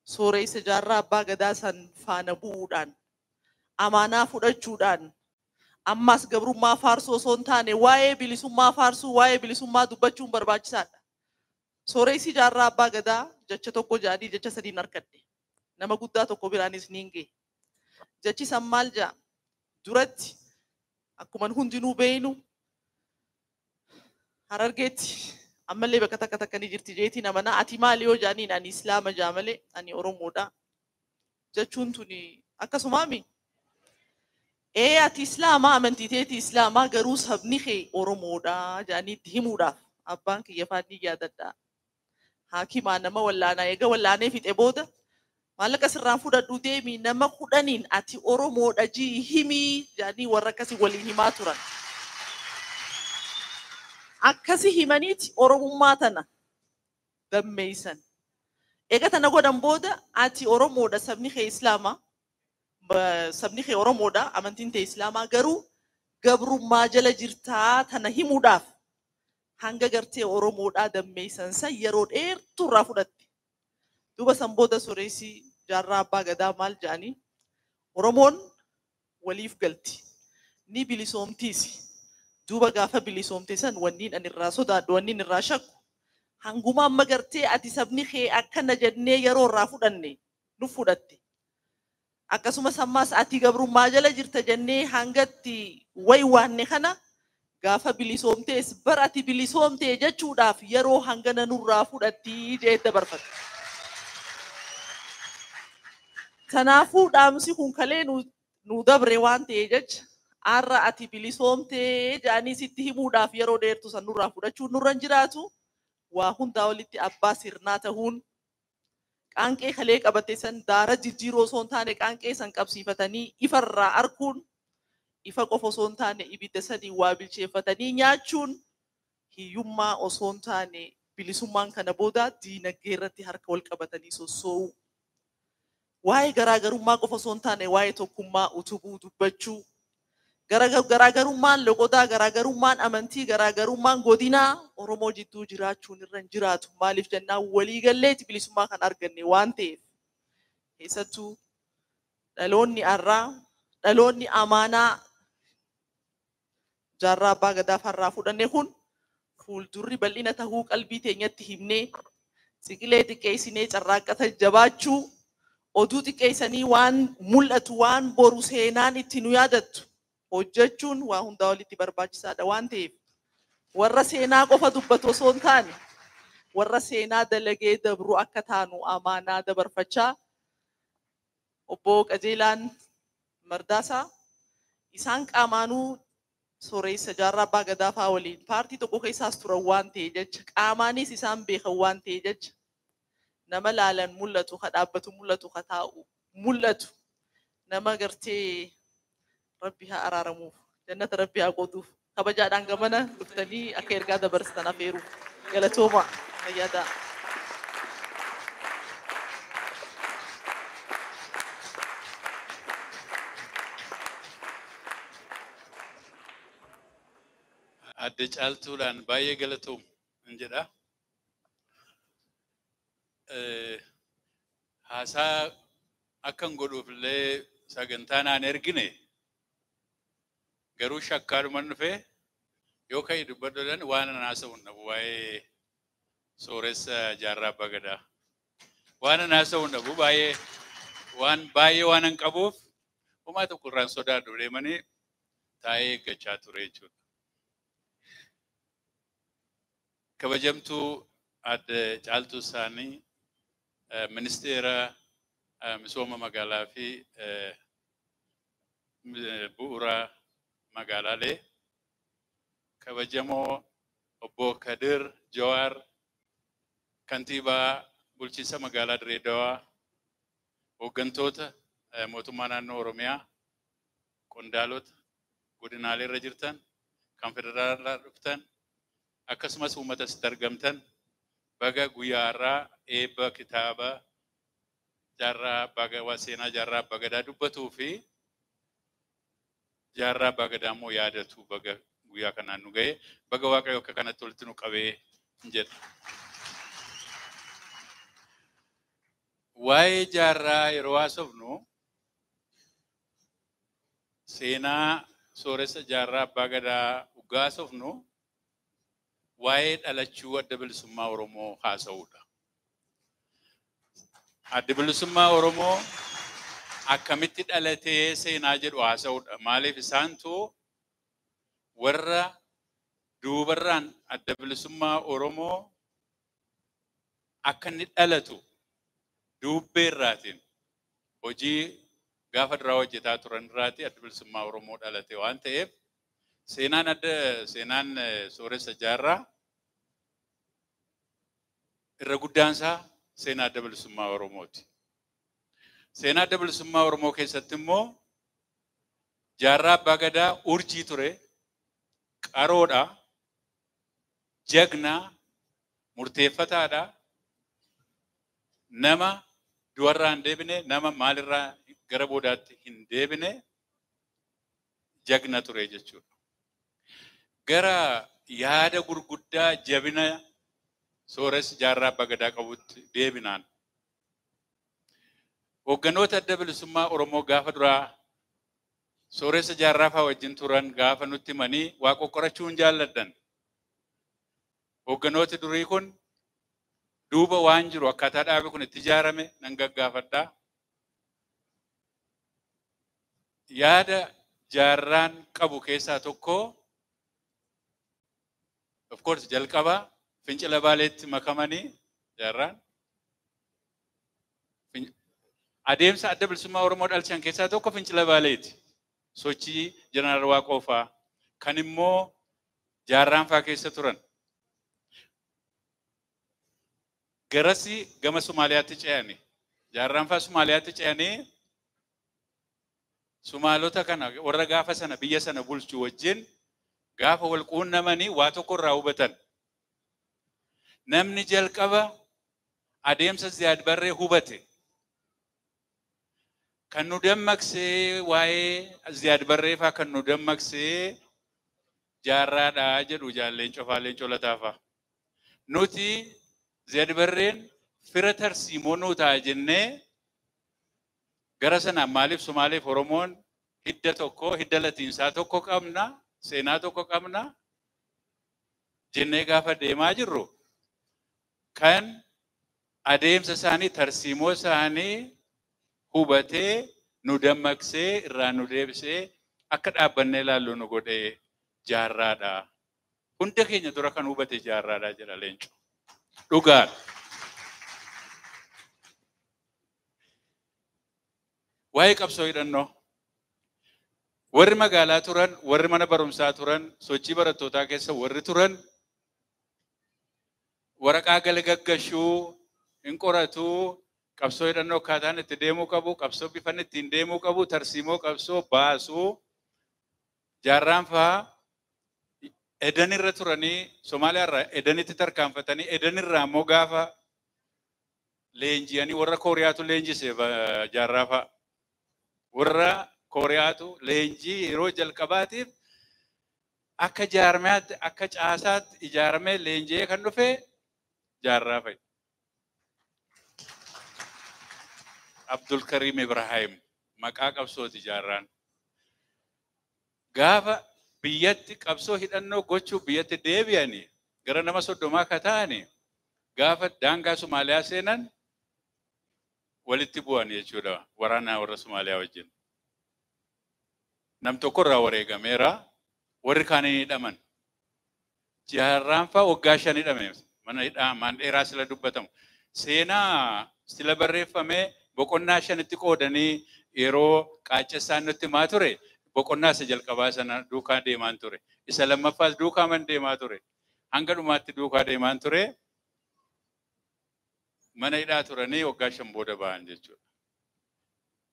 Sooressa Jaarraa Abbaa Gadaa san faana bu'uudhaan amaanaa fudhachuudhaan ammas gabrummaa faarsuu osoo hin taane waa'ee bilisummaa faarsuu, waa'ee bilisummaa dubbachuun barbaachisaadha. Sooressi Jaarraa Abbaa Gadaa jecha tokko ja'anii jecha sadiin harkadhe. Nama guddaa tokko biraanis niin gahe. Jechi san maal ja'a? Duratti akkuma hundinuu beeynu Harargeetti ammallee bakka takka takka ni jirti jeetiin amanaa, ati maali yoo ja'aniin ani Islaama ja'a malee ani Oromoodha jechuun tuni akkasumaami. Ee, ati Islaamaa, amantii teeti Islaamaa, garuu sabni kee Oromoodha ja'anii itti himuudhaaf abbaan kiyya faanii yaadadha. Haakimaa nama wallaanaa eega wallaanee fixe booda maallaqa sirraan fudhadhu deemii nama 10n ati Oromoodha jii himii jedhanii warra akkasii waliin himaa turan. Akkasi himaniiti Oromummaa tana dammeeysan. Eega tana godhan booda ati Oromoodha, sabni kee Islaamaa, sabni kee Oromoodha, amantiin tee Islaamaa, garuu gabrummaa jala jirtaa tana himuudhaaf hanga gartee Oromoodhaa dammeeysan san yeroo dheertuu irraa fudhatte. Duuba san booda Sooressi Jaarraa Abbaa Gadaa maal jedhanii, Oromoon waliif galti. Ni bilisoomtiisi. Duuba gaafa bilisoomte san wanniin ani irraa sodaadhu, wanniin irraa shakku, hanguma amma gartee ati sabni kee akkana jennee yeroo irraa fudhanne nu fudhatte. Akkasumas ammas ati gabrummaa jala jirta jennee hangatti waywaanne kana gaafa bilisoomtees bara ati bilisoomtee jechuudhaaf yeroo hangana nurraa fudhatti jee dabarfatte. Kanaafuu dhaamsi kun kalee nu dabre waan ta'e jecha har'a ati bilisoomtee jedhanii sitti himuudhaaf yeroo dheertu san nurraa fudhachuun nurra hin jiraatu. Waa hundaa olitti abbaa sirnaa ta'uun qaanqee kalee qabate san daara jijjiiroo osoo hin taane qaanqee san qabsiifatanii ifarraa arkuun, ifa qofa osoo hin taane ibidda sadii waa bilcheeffatanii nyaachuun, hiyyummaa osoo hin taane bilisummaan kana booda diinagdee irratti harka wal qabatanii sossoo'uu. Waa'ee garaagarummaa qofa osoo hin taane waa'ee tokkummaa utubuu dubbachuu. Garaagarummaan loqodaa, garaagarummaan amantii, garaagarummaan godinaa Oromoo jidduu jiraachuun irra hin jiraatu. Maaliif jennaan waliigalleeti bilisummaa kan arganne waan ta'eef. Keessattuu dhaloonni har'aa, dhaloonni amaanaa Jaarraa Abbaa Gadaa farraa fudhanne kun Fuuldurri bal'ina tahuu qalbii teenyatti himnee siqilee xiqqeessinee carraaqqata jabaachuu oduu xiqqeessanii waan mul'atu waan boru seenaan itti nu yaadattu hojjechuun waa hundaa olitti barbaachisaadha waan ta'eef warra seenaa qofa dubbatu osoo hin taane warra seenaa dalagee dabru akka taanu amaanaa dabarfachaa obbo Qajeelaan Mardaasaa isaan qaamaanuu sooressa Jaarraa Abbaa Gadaa fa'aa waliin paartii tokko keessaas turan waan ta'e jecha qaamaanis isaan beekan waan ta'e jecha nama laalan mul'atu ka dhaabbatu mul'atu ka taa'u mul'atu nama gartee rabbi haa araaramuuf jannata rabbi haa qooduuf kabajaadhaan gamana dhuftanii akka ergaa dabarsitan afeeruuf galatooma fayyadaa. Adde Caaltuudhaan baay'ee galatoom hin jedha. Haasaa akkan godhuuf illee sagantaa naan ergine garuu shakkaadhuman dhufee yoo ka'e dubbadhuudhaan waan an haasa'u hin dhabu waa'ee sooressa Jaarraa Abbaa Gadaa. Waan an haasa'u hin dhabu baay'ee waan baay'ee waan an qabuuf homaa tokko irraan sodaadhu deemanii taa'ee eeggachaa ture jechuudha. Kabajamtuu Adde Caaltuu Saanii ministeera misooma magaalaa fi bu'uura magaalaalee kabajamoo obbo Kadir Jawaar kantiibaa bulchiinsa magaalaa Dirree Dawaa hooggantoota mootummaa naannoo Oromiyaa qondaalota godinaalee irra jirtan kan federaalaa dhuftan akkasumas uummata asitti argamtan baga guyyaa har'aa eebba kitaaba Jaarraa Abbaa Gadaa seenaa Jaarraa Abbaa Gadaa dubbatuu fi Jaarraa Abbaa Gadaa immoo yaadatu baga guyyaa kanaan nu ga'e baga Waaqayyo akka kanatti walitti nu qabee hin jedha. Waa'ee Jaarraa yeroo haasofnu seenaa sooressa Jaarraa Abbaa Gadaa dhugaa haasofnu waa'ee dhalachuu adda bilisummaa Oromoo haasa'uudha. Adda bilisummaa Oromoo akkamitti dhalatee seenaa jedhu haasa'uudha. Maaliif isaantu warra duubarraan adda bilisummaa Oromoo akka inni dhalatu duubbeerraatiin hojii gaafa duraa hojjetaa turan irraatii adda bilisummaa Oromoo dhalate waan ta'eef seenaan adda seenaan sooressa Jaarraa irra guddaan isaa seenaa adda bilisummaa Oromooti. Seenaa adda bilisummaa Oromoo keessatti immoo Jaarraa Abbaa Gadaa urjii ture, qaroodha, jagnaa, murteeffataadha, nama du'arraa hin deebine, nama maalirraa gara boodaatti hin deebine jagna ture jechuudha. Gara yaada gurguddaa jabina sooressa Jaarraa Abbaa Gadaa qabutti deebinaan hoogganoota adda bilisummaa Oromoo gaafa duraa sooressa Jaarraa fa'aa wajjin turan gaafa nutti himanii waa qoqqorachuu hin jaalladhan. Hoogganooti durii kun duuba waan jiru akkaataa dhaabi kun itti ijaarame nan gaggaafadhaa. Yaada Jaarraan qabu keessaa tokko of course jalqaba fincila Baaleetti makamanii Jaarraan adeemsa adda bilisummaa Oromoo dhalchan keessaa tokko fincila Baaleeti. Sochii Jeneraal Waaqoo fa'aa kan immoo Jaarraan fa'aa keessa turan. Garasi gama Somaaliyaatti ce'anii Jaarraan fa'aa Somaaliyaatti ce'anii Sumaalota kana warra gaafa sana biyya sana bulchu wajjin gaafa wal quunnamanii waa tokko irraa hubatan. Namni jalqaba adeemsa Ziyaad Barree hubate kan nu dammaqsee waa'ee Ziyaad Barree fa'aa kan nu dammaqsee Jaarraadhaa jedhu jaalleen cofaa Leencoo Lataa fa'aa. Nuti Ziyaad Barreen fira tarsiimoo nuu ta'a jennee gara sanaan maaliif Somaaleef Oromoon hidda tokko hidda latiinsaa tokko qabna seenaa tokko qabna. jennee gaafa deemaa jirru kan adeemsa isaanii tarsiimoo isaanii hubatee nu dammaqsee irraa nu deebisee akka dhaabbannee ilaallu nu godhee jaarraadha. Hunda keenya dura kan hubate jaarraadha jedha Leenco. Dhugaadha. Waa'ee qabsoo hidhannoo. Warri magaalaa turan, warri mana barumsaa turan, sochii barattootaa keessa warri turan waraqaa galagaggashuu hin qoratuu, qabsoo hidhannoo akkaataan itti deemuu qabu, qabsoo bifan ittiin deemuu qabu, tarsiimoo qabsoo baasuu, jaarraan fa'aa edanirra turanii Somaaliyaarraa edanitti tarkaanfatanii edanirraa immoo gaafa leenji'anii warra Kooriyaatu leenjise jaarraa fa'a. Warra Kooriyaatu leenjii yeroo jalqabaatiif akka jaarmiyaatti akka caasaatti ijaaramee leenji'ee kan dhufe jaarraa fa'i. Abdul Karim Ibrahim maqaa qabsooti jaarraan. Gaafa biyyatti qabsoo hidhannoo gochuu biyyatti deebi'anii gara nama 30 akka ta'anii gaafa daangaa Somaaliyaa seenan walitti bu'an jechuudha waraana warra Somaaliyaa wajjin. Nam tokko irraa wareegameera warri kaan hin hidhaman. Jaarraan fa'a waggaa 5 hidhame mana hidhaa maan dheeraa sila dubbatamu. Seenaa sila barreeffamee boqonnaa 5tti qoodanii yeroo qaaccessaan nutti himaa ture boqonnaa isa jalqabaa sana duukaa deemaan ture. Isa lammaffaas duukaa man deemaa ture. Hanga dhumaatti duukaa deemaan ture. Mana hidhaa turanii waggaa 5 booda ba'an jechuudha.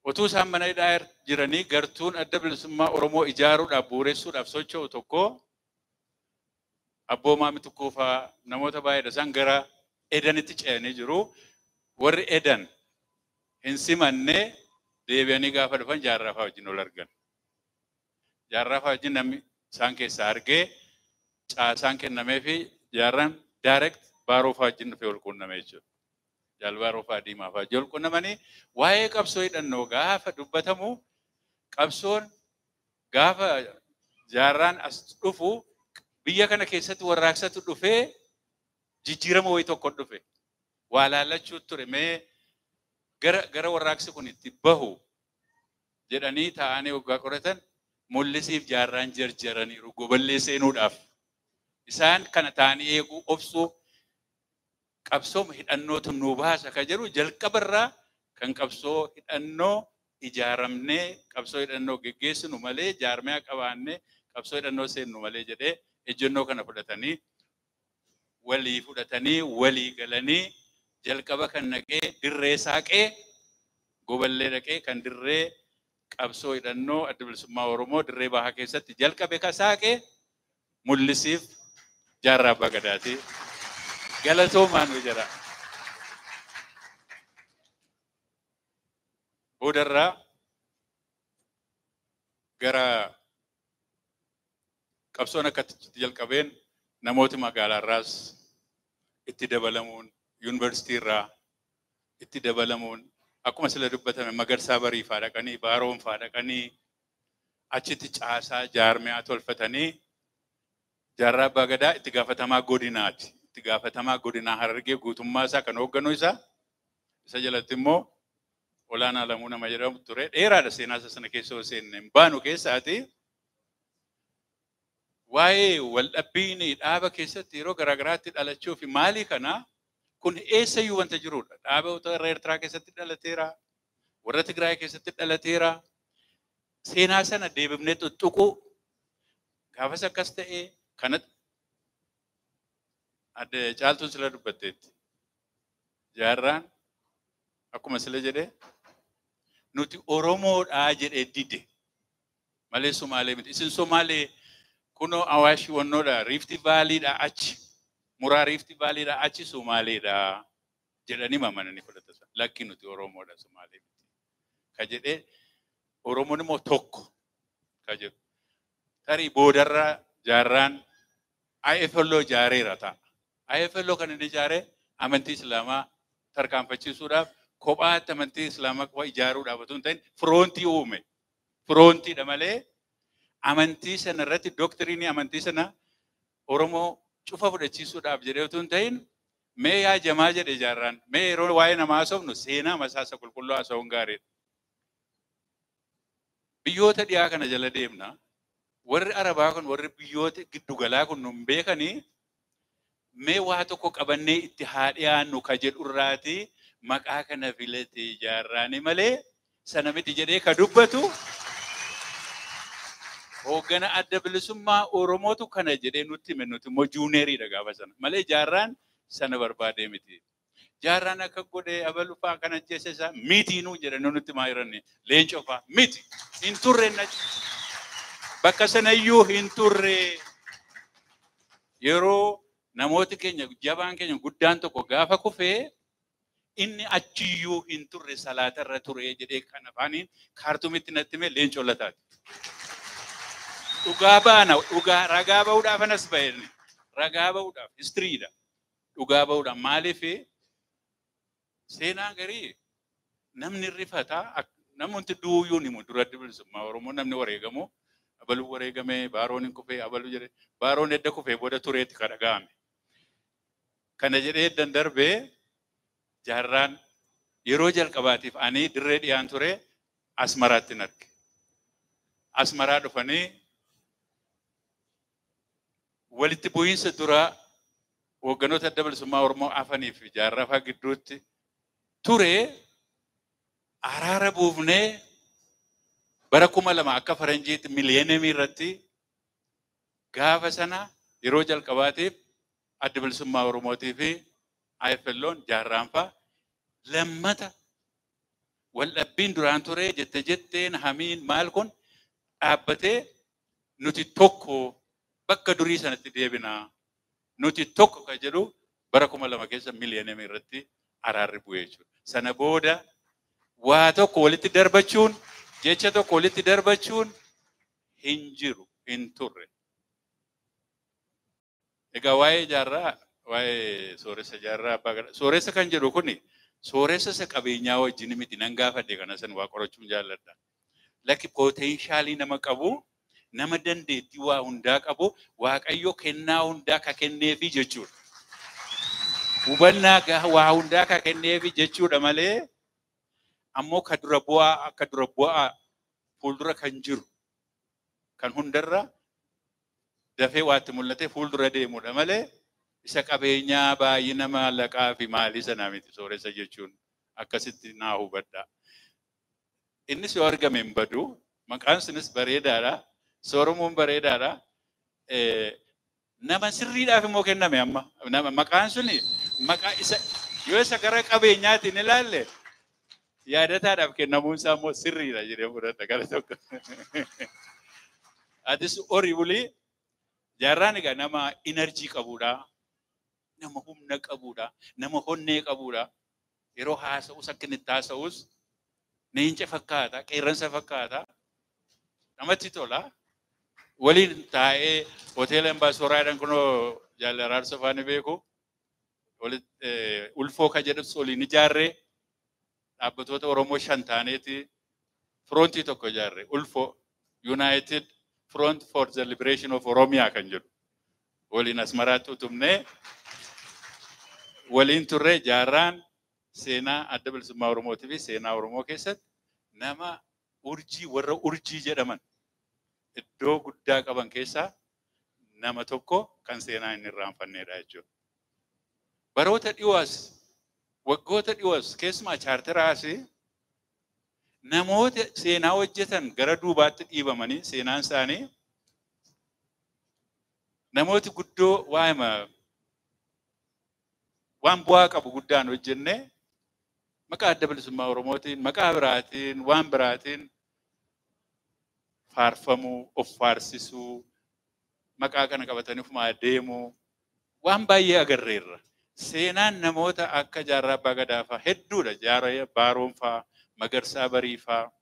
Otuu isaan mana hidhaa jiranii gartuun adda bilisummaa Oromoo ijaaruudhaaf bu'uuressuudhaaf socho'u tokko Abboomaa Mitikkuu fa'aa namoota baay'eedha. Isaan gara Edanitti ce'anii jiru. Warri Edan hin simanne deebi'anii gaafa dhufan jaarraa fa'aa wajjin ol argan. Jaarraa fa'aa wajjin namni isaan keessaa argee caasaan kennamee fi jaarraan direct Baaroo fa'aa wajjin dhufee ol quunname jechuudha. Jaalbaaroo fa'aa Diimaa fa'aa wajjin ol quunnamanii waa'ee qabsoo hidhannoo gaafa dubbatamu qabsoon gaafa jaarraan as dhufu biyya kana keessatti warraaqsatu dhufee jijjiirama wayii tokko dhufe. Waa laallachuu ture mee gara warraaqsi kun itti bahu jedhanii taa'anii waggaa qoratan mul'isiif jaarraan jarjaraniiru goballee seenuudhaaf. Isaan kana taa'anii eeguu obsuu qabsoo hidhannootu nu baasa ka jedhu jalqabarraa kan qabsoo hidhannoo ijaaramnee qabsoo hidhannoo geggeessinu malee jaarmiyaa qabaannee qabsoo hidhannoo seennu malee jedhee ejjennoo kana fudhatanii walii fudhatanii walii galanii jalqaba kan naqee dirree saaqee goballee dhaqee kan dirree qabsoo hidhannoo adda bilisummaa Oromoo dirree bahaa keessatti jalqabe ka saaqee mul'isiif jaarraa abbaa gadaati. Galatoomaa nu jedha. Boodarraa gara qabsoon akkatti jalqabeen namooti magaalaarraas itti dabalamuun yuunivarsiitiirraa itti dabalamuun akkuma sila dubbatame Magarsaa Bariifaa dhaqanii Baaroonfaa dhaqanii achitti caasaa jaarmiyaa tolfatanii jaarraa abbaa gadaa itti gaafatamaa godinaati. Itti gaafatamaa godinaa Harargee guutummaa isaa kan hoogganu isa jalatti immoo Olaanaa Lamuu nama jedhamu ture. Dheeraadha seenaa isa sana keessa yoo seenne hin baanu keessaati. Waa'ee waldhabbiin dhaaba keessatti yeroo garaagaraatti dhalachuu fi maalii kana kun eessayyuu wanta jirudha. Dhaaba warra Eertiraa keessatti dhalateera, warra Tigraay keessatti dhalateera. Seenaa sana deebifnee tuttuquu gaafas akkas ta'ee kanatti adde Caaltuun sila dubbatteetti. Jaarraan akkuma sila jedhee nuti Oromoodhaa jedhee dide malee Somaalee miti. Isin Somaalee kunoo Awaashii wannoodha, Riifti Vaaliidha achi, muraa Riifti Vaaliidha achi Somaaleedha jedhanii mamananii fudhatan. Lakki nuti Oromoodha Somaalee miti. Ka jedhee Oromoon immoo tokko ka jedhu. Tarii boodarra jaarraan IFLO ijaareera ta'a. IFLO kan inni ijaare amantii Islaamaa tarkaanfachiisuudhaaf kophaatti amantii Islaamaa qofa ijaaruudhaaf otoo hin ta'in firoontii uume. Firoontiidha malee amantii sana irratti doktiriinii amantii sana Oromoo Cufa fudhachiisuudhaaf jedhee utuu hin ta'in mee yaa jamaa jedhe jaarraan mee yeroo waa'ee namaa haasofnu seenaa masaasa qulqulluu haasa'uun gaariidha. Biyyoota dhiyaa kana jala deemna. Warri Arabaa kun warri biyyoota giddugalaa kun nun beekanii mee waa tokko qabannee itti haa dhiyaannu ka jedhurraati maqaa kana filate jaarraani malee sana miti jedhee ka dubbatu hooggana adda bilisummaa Oromootu kana jedhee nutti hime nuti immoo juuneeriidha gaafa sana malee jaarraan sana barbaadee miti. Jaarraan akka godhee abalufaa kana ajjeese isaa miti nuu jedhanii nutti maa jiranni leencoo fa'aa miti hin turre bakka sanayyuu hin turre yeroo namooti keenya jabaan keenya guddaan tokko gaafa kufee inni achiyyuu hin turre salaatarra ture jedhee kan afaaniin kaartumitti natti hime leencoo lataati. Dhugaa baana dhugaa ragaa ba'uudhaaf anas ba'e ragaa ba'uudhaaf histiriidha dhugaa ba'uudhaaf maaliif seenaa garii namni rifataa namoonni duuyyuu ni dura bilisummaa Oromoo namni wareegamu abaluu wareegame baaroon hin kufee abaluu jedhee baaroon edda kufee booda tureetti kan dhaga'ame. Kana jedhee eddan darbee jaarraan yeroo jalqabaatiif ani dirree dhiyaan ture Asmaraatti hin arge. Asmaraa dhufanii walitti bu'iinsa duraa hoogganoota adda bilisummaa Oromoo afanii fi jaarraa fa'aa gidduutti ture araara buufnee bara 2000 akka faranjiitti miliyeenemii irratti gaafa sana yeroo jalqabaatiif adda bilisummaa Oromootii fi IFLO'n jaarraan fa'aa lammata waldhabbiin duraan ture jette jetteen hamiin maal kun dhaabbatee nuti tokko bakka durii sanatti deebinaa nuti tokko kan jedhu bara 2000 keessa miliyeenemii irratti araarri bu'ee jechuudha. Sana booda waa tokko walitti darbachuun jecha tokko walitti darbachuun hin jiru hin turre. Egaa waa'ee jaarraa waa'ee sooressa jaarraa abbaa gadaa sooressa kan jedhu kuni sooressa isa qabeenyaa wajjin miti nan gaafadhe kana san waa qorachuun jaalladha. Lakki poteenshaalii nama qabu nama dandeettii waa hundaa qabu waaqayyo kennaa hundaa ka kenneefi jechuudha. Hubannaa waa hundaa ka kenneefi jechuudha malee ammoo ka dura bu'aa akka dura bu'aa fuuldura kan jiru kan hundarra dafee waatti mul'ate fuuldura deemudha malee isa qabeenyaa baay'ina maallaqaa fi maalii sanaa miti sooressa jechuun akkasitti naa hubadha. Innis yoo argame hin badu maqaan sunis bareedaadha sooromuun bareedaadha. Nama sirriidhaaf immoo kenname amma maqaan suni maqaa isa yoo isa gara qabeenyaatiin ilaalle yaadataadhaaf kennamuun isaa immoo sirriidha jedhee fudhata gara tokko. Atis horii bulii jaarraan egaa nama inerjii qabudha. Nama humna qabudha. Nama honnee qabudha. Yeroo haasa'us akka inni itti haasa'us leenca fakkaata, qeerransa fakkaata. Namatti tola. Waliin taa'ee hoteela Ambaasoraadhaan kunoo jaalala Araarsoo fa'aa ni beeku. Ulfoo kan jedhus waliin ijaarree dhaabbatoota Oromoo 5 taaneeti firoontii tokko ijaarre Ulfoo United Front for the Liberation of Oromia kan jedhu waliin Asmaraatti utumnee waliin turre jaarraan seenaa adda bilisummaa Oromootii fi seenaa Oromoo keessatti nama urjii warra urjii jedhaman iddoo guddaa qaban keessaa nama tokko kan seenaa hin irraanfannedha jechuudha. Baroota dhiyoos waggoota dhiyoos keessumaa chaarteraas namoota seenaa hojjetan gara duubaatti dhiibamanii seenaan isaanii namooti guddoo waan bu'aa qabu guddaan hojjenne maqaa adda bilisummaa Oromootiin maqaa biraatiin waan biraatiin faarfamuu of faarsisuu maqaa kana qabatanii ofumaa deemuu waan baay'ee agarreerra. Seenaan namoota akka jaarraa abbaa gadaa fa'aa hedduudha. Jaarraa Baaroon fa'aa, Magarsaa Barii fa'aa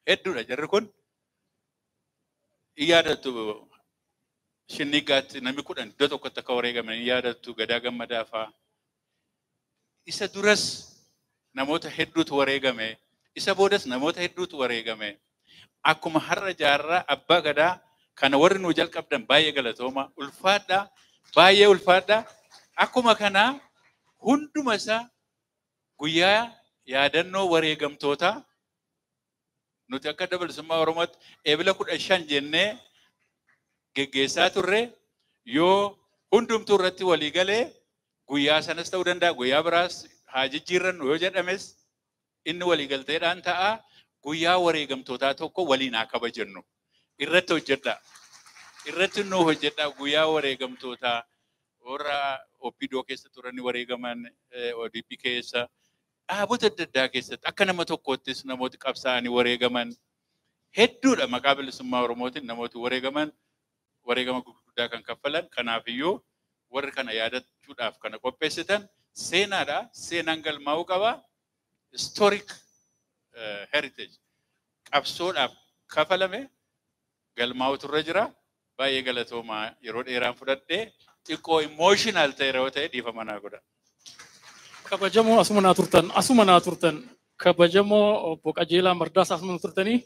hedduudha. Jarri kun hin yaadattu Shinnigaatti namni 10 iddoo tokkotti akka wareegaman hin yaadattu Gadaa Gammadaa fa'aa. Isa duras namoota hedduutu wareegame. Isa boodas namoota hedduutu wareegame. Akkuma har'a jaarraa abbaa gadaa kana warri nu jalqabdan baay'ee galatooma ulfaadhaa. Baay'ee ulfaadha. Akkuma kanaa hunduma isaa guyyaa yaadannoo wareegamtootaa nuti akka Adda Bilisummaa Oromootti Eebila 15 jennee geggeessaa turre yoo hundumtuu irratti walii galee guyyaa sanas ta'uu danda'a, guyyaa biraas haa jijjiirrannu yoo jedhames inni walii galteedhaan ta'a. Guyyaa wareegamtootaa tokko waliin haa kabajannu. Irratti hojjedhaa. Irratti nuu hojjedhaa guyyaa wareegamtootaa warra OPDO keessa turanii wareegaman, ODP keessa, dhaabota adda addaa keessatti akka nama tokkoottis namooti qabsaa'anii wareegaman hedduudha. Maqaa bilisummaa Oromootiin namooti wareegaman wareegama gurguddaa kan kaffalan. Kanaafiyyuu warri kana yaadachuudhaaf kana qopheessitan seenaadha. Seenaan galmaa'uu qaba. Historic heritage qabsoodhaaf kafalame galmaa'utu irra jira. Baay'ee galatoomaa, yeroo dheeraan fudhadhee xiqqoo emotional ta'e yeroo ta'e dhiifama naa godha. Kabajamoo asuma naa turtan, asuma naa turtan, kabajamoo obbo Qajeelaa Mardaasaa asuma naa turtanii,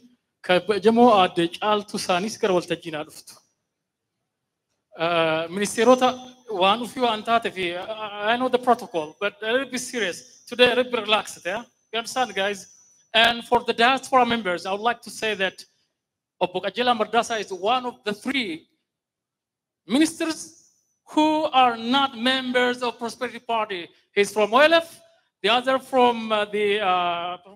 kabajamoo aadde Caaltuu Saanis gara waltajjii naa dhuftu. Ministeerota waan ofii waan taate fi I know the protocol, but a little bit serious. Today a little bit relaxed, yeah? You understand, guys? And for the diaspora members, I would like to say that Obbo Qajeelaa Mardaasaa is one of the three ministers who are not members of Prosperity Party. He's from OLF, the other from the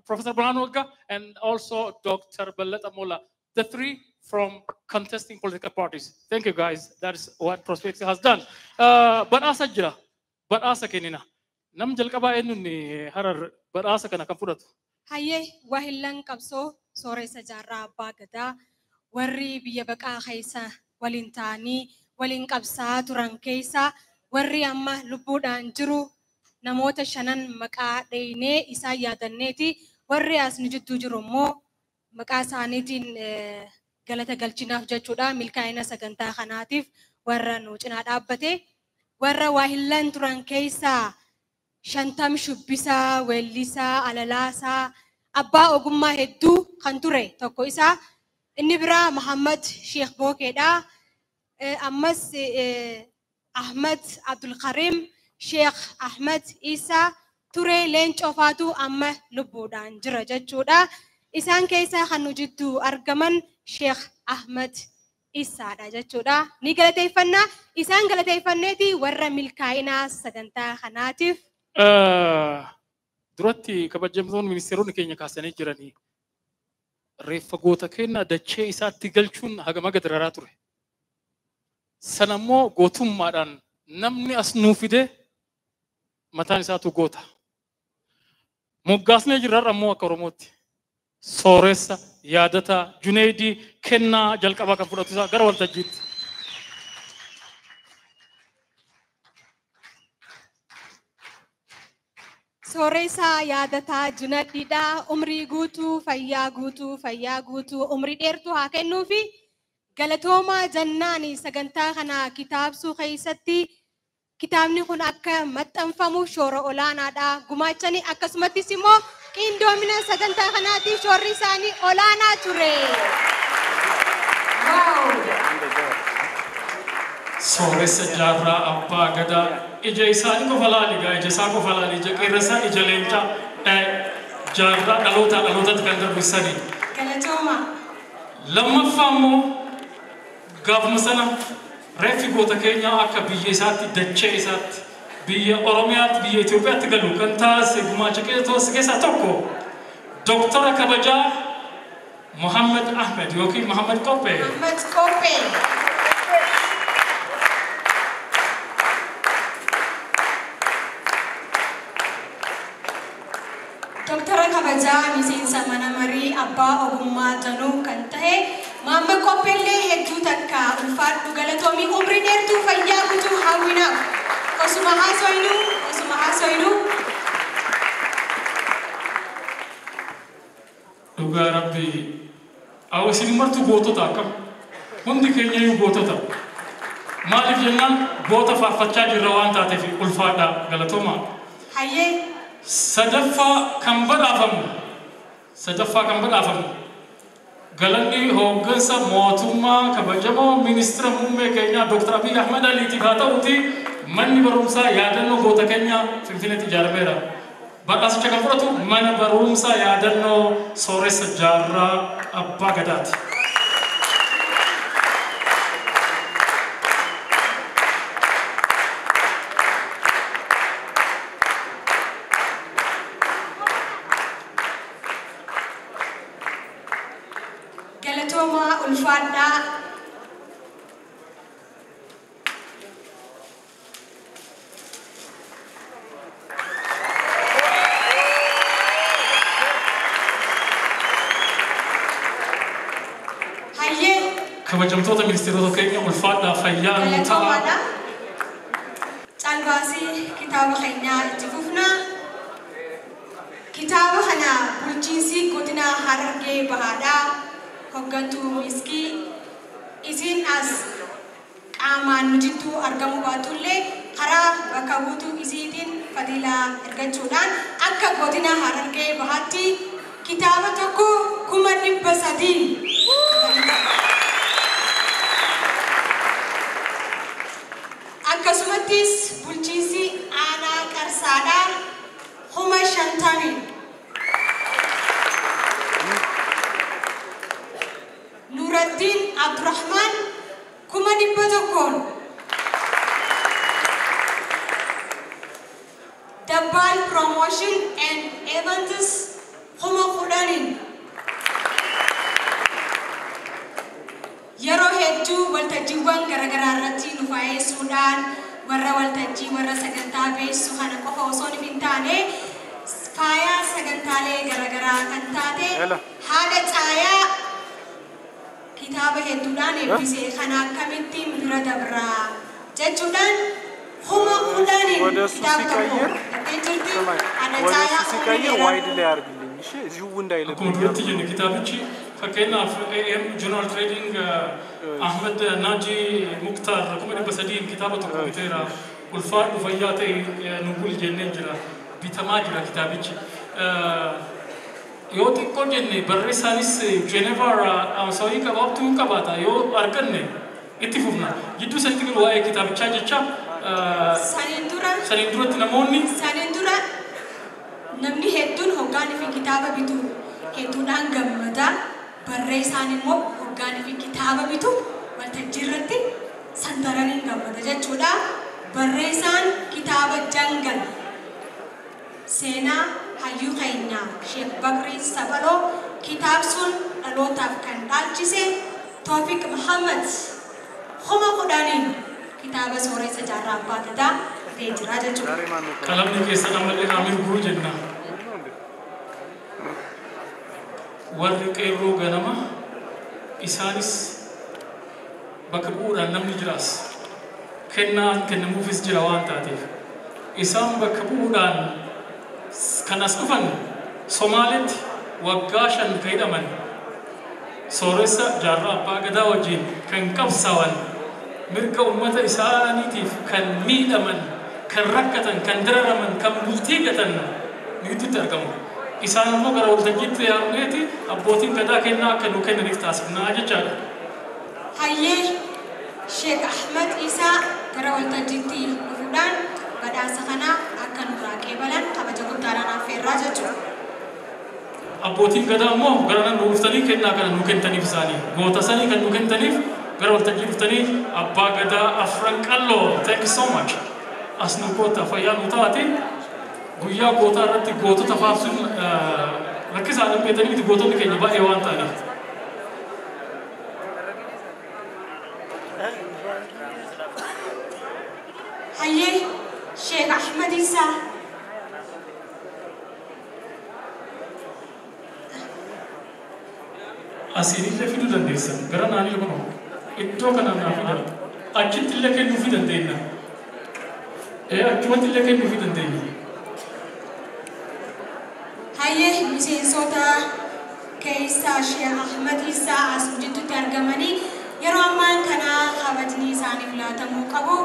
Professor Berhanu Nega, and also Dr. Belete Molla. The three from contesting political parties. Thank you, guys. That is what Prosperity has done. Badhaasa jira. Badhaasa kennina. Nam jalqabaa eenyuun Harar badhaasa kana kan fudhatu? Hayyee, waahillan qabsoo sooressa jaarraa abbaa gadaa warri biyya baqaa keessa waliin ta'anii waliin qabsaa turan keessa warri amma lubbuudhaan jiru namoota shanan maqaa dheenee isaan yaadanneeti, warri as nu jidduu jiru immoo maqaa isaaniitiin galata galchinaaf jechuudha. Milkaa'ina sagantaa kanaatiif warra nu cinaa dhaabbate, warra waahillan turan keessaa Shantam Shubbisaa, weellisaa, alalaasaa, abbaa ogummaa hedduu kan ture tokko isaa. Inni biraa Muhammad Sheekh Bookeedha. Ammas Ahmad Abdulkarim, Sheekh Ahmad Isaa, Turee Leencoo faatu amma lubbuudhaan jira jechuudha. Isaan keessaa kan nu jidduu argaman Sheekh Ahmad Isaadha jechuudha. Ni galateeffannaa. Isaan galateeffanneeti warra milkaa'inaa sagantaa kanaatiif. Duratti kabajamtoonni ministeeronni keenya kaasanii jiranii reeffa goota keenya dachee isaatti galchuun hagama gad dararaa ture. Sana immoo gootummaadhaan namni as nuu fide mataan isaatu goota. Moggaasnee jirra ammoo akka Oromootti. Sooressa Yaadataa Juneedii kennaa jalqabaa kan fudhatu isaa gara waltajjiitti. Sooressa Yaadataa Junaddiidha. Umrii guutuu, fayyaa guutuu, fayyaa guutuu, umrii dheertuu haa kennuufi galatoomaa jennaan. Sagantaa kana kitaabsuu keessatti kitaabni kun akka maxxanfamuuf shoora olaanaadha gumaachanii, akkasumattis immoo qindoomina sagantaa kanaatiif shoorri isaanii olaanaa ture. Wow! Sooressa jaarraa abbaa gadaa ija isaanii qofa laali gaa, ija isaa qofa laali, ija qeerransaa, ija leencaa, jaarraa dhalootaa dhalootatti kan darbu sani. Galatooma. Lammaffaa immoo gaafuma sana reeffi goota keenyaa akka biyya isaatti, dachee isaatti, biyya Oromiyaatti, biyya Itoophiyaatti galu kan taasise gumaacha keessaa tokko Doktara kabajaa Muhammad Ahmed yookiin Muhammad Qophee. Muhammad Qophee. Doktara kabajaa miseensa mana marii abbaa ogummaa danuu kan ta'e Muhammad Qopheellee hedduu takka ulfaadhu, galatoomii, umrii dheertuu fayyaa guutuu hawwinaaf. Osuma haasoynu, osuma haasoynu. Dhugaa rabbii awwa isin martuu gootota akkam, hundi keenya iyyuu gootota. Maaliif jennaan goota faarfachaa jirra waan taateef ulfaadha, galatoomaa. Hayyee. Sadaffaa kan badhaafamu, sadaffaa kan badhaafamu Galanni hooggansa mootummaa kabajamoo ministeera muummee keenyaa Dr. Abiy Ahmed Aliitiif haa ta'uuti manni barumsaa yaadannoo goota keenya Finfinneetti ijaarameera. Badhaasicha kan fudhatu mana barumsaa yaadannoo Sooressa Jaarraa Abbaa Gadaati. Galatoomaa ulfaadhaa. Hayyee. Kabajamtoota ministeerota keenya ulfaadhaa fayyaa nuu ta'a. Galatoomaadha. Caalbaasii kitaaba keenyaa itti fufna. Kitaaba kana bulchiinsi godina Harargee Bahaadhaa hooggantuu Miskii isin as qaamaan nu jidduu argamuu baatullee karaa bakka buutuu isiitiin fadilaa ergachuudhaan akka godina Harargee Bahaatti kitaaba tokko 300,000 akkasumattis bulchiinsi aanaa Qarsaadhaa 50,000 Nuruddin Abdurrahman 100,000 Dabbal Promotion and Events 10,000 yeroo hedduu waltajjiiwwan garaagaraa irratti nu faayessuudhaan warra waltajjii warra sagantaa beessu kana qofa osoo hin taane faayaa sagantaalee garaagaraa kan taate haadha caayaa kitaaba hedduudhaan eebbise kana akkamittiin bira dabraa jechuudhaan 10,000 kitaaba tokko jettee jirti haadha caayaa ሲቀይር ዋይድ ላይ አድርግልኝ እሺ እዚሁ እንዳይልብኝ Akkuma duratti jenne kitaabichi fakkeenyaaf AM General Trading Ahmed Naji Muktar 300,000 kitaaba tokko biteera. Ulfaadhu fayyaa ta'e nu buli jennee jira. Bitamaa jira kitaabichi. Yoo xiqqoo jenne barreessaanis Geneva irraa dhaamsawii qabaatu hin qabaata yoo arganne itti fufna. Jidduu sanitti garuu waa'ee kitaabichaa jecha Saniin dura saniin duratti namoonni saniin dura namni hedduun hoggaanii fi kitaaba bitu hedduudhaan gammada. Barreessaan immoo hoggaanii fi kitaaba bitu waltajjii irratti sandaraniin gammada jechuudha. Barreessaan kitaaba Jangal seenaa hayyuu keenyaa Sheek Bakrii Sabaloo kitaab sun dhalootaaf kan dhaalchise Toofiq Muhammad 10,000 kitaaba Sooressa Jaarraa Abbaa Gadaa ta'ee jira jechuudha. Qalamni keessan ammallee haa mirguu jenna. Warri qeerroo ganama isaanis bakka bu'uudhaan namni jiraas kennaan kennamuufis jira waan taateef isaan bakka bu'uudhaan kan as dhufan Somaaletti waggaa 5 kan hidhaman Sooressa Jaarraa Abbaa Gadaa wajjin kan qabsaawan mirga uummata isaaniitiif kan miidhaman kan rakkatan kan dararaman kan bultii gatan ni gidduutti argamu. Isaan immoo gara waltajjiitti yaamneeti abbootiin gadaa kennaa akka nuu kennaniif taasifnaa jechaadha. Hayyee Sheek Ahmed Isaa gara waltajjiitti dhufuudhaan badhaasa kana akka nurraa qeebalan kabaja guddaadhaan affeerraa jechuudha. Abbootiin gadaa immoo gara nan dhuftanii kennaa kana nuu kennitaniif isaanii goota sanii kan nuu kennitaniif gara waltajjii dhuftanii abbaa gadaa afran qalloo thank you so much as nu koota fayyaa nu taate guyyaa gootaa irratti gootota faarsuun rakkisaadhaan beektanii miti gootonni keenya baay'ee waan ta'aniif. Hayyee Sheek Ahmed Isaa Asiin illee fiduu dandeessan gara naanii kunoo iddoo kanaan naa fidan achitti illee kennuufii dandeenya. Achumatti illee kennuufii dandeenya. Hayyee miseensota keessaa Sheek Ahmed Isaa as jidduutti argamanii yeroo ammaan kana kabajni isaaniif laatamuu qabu.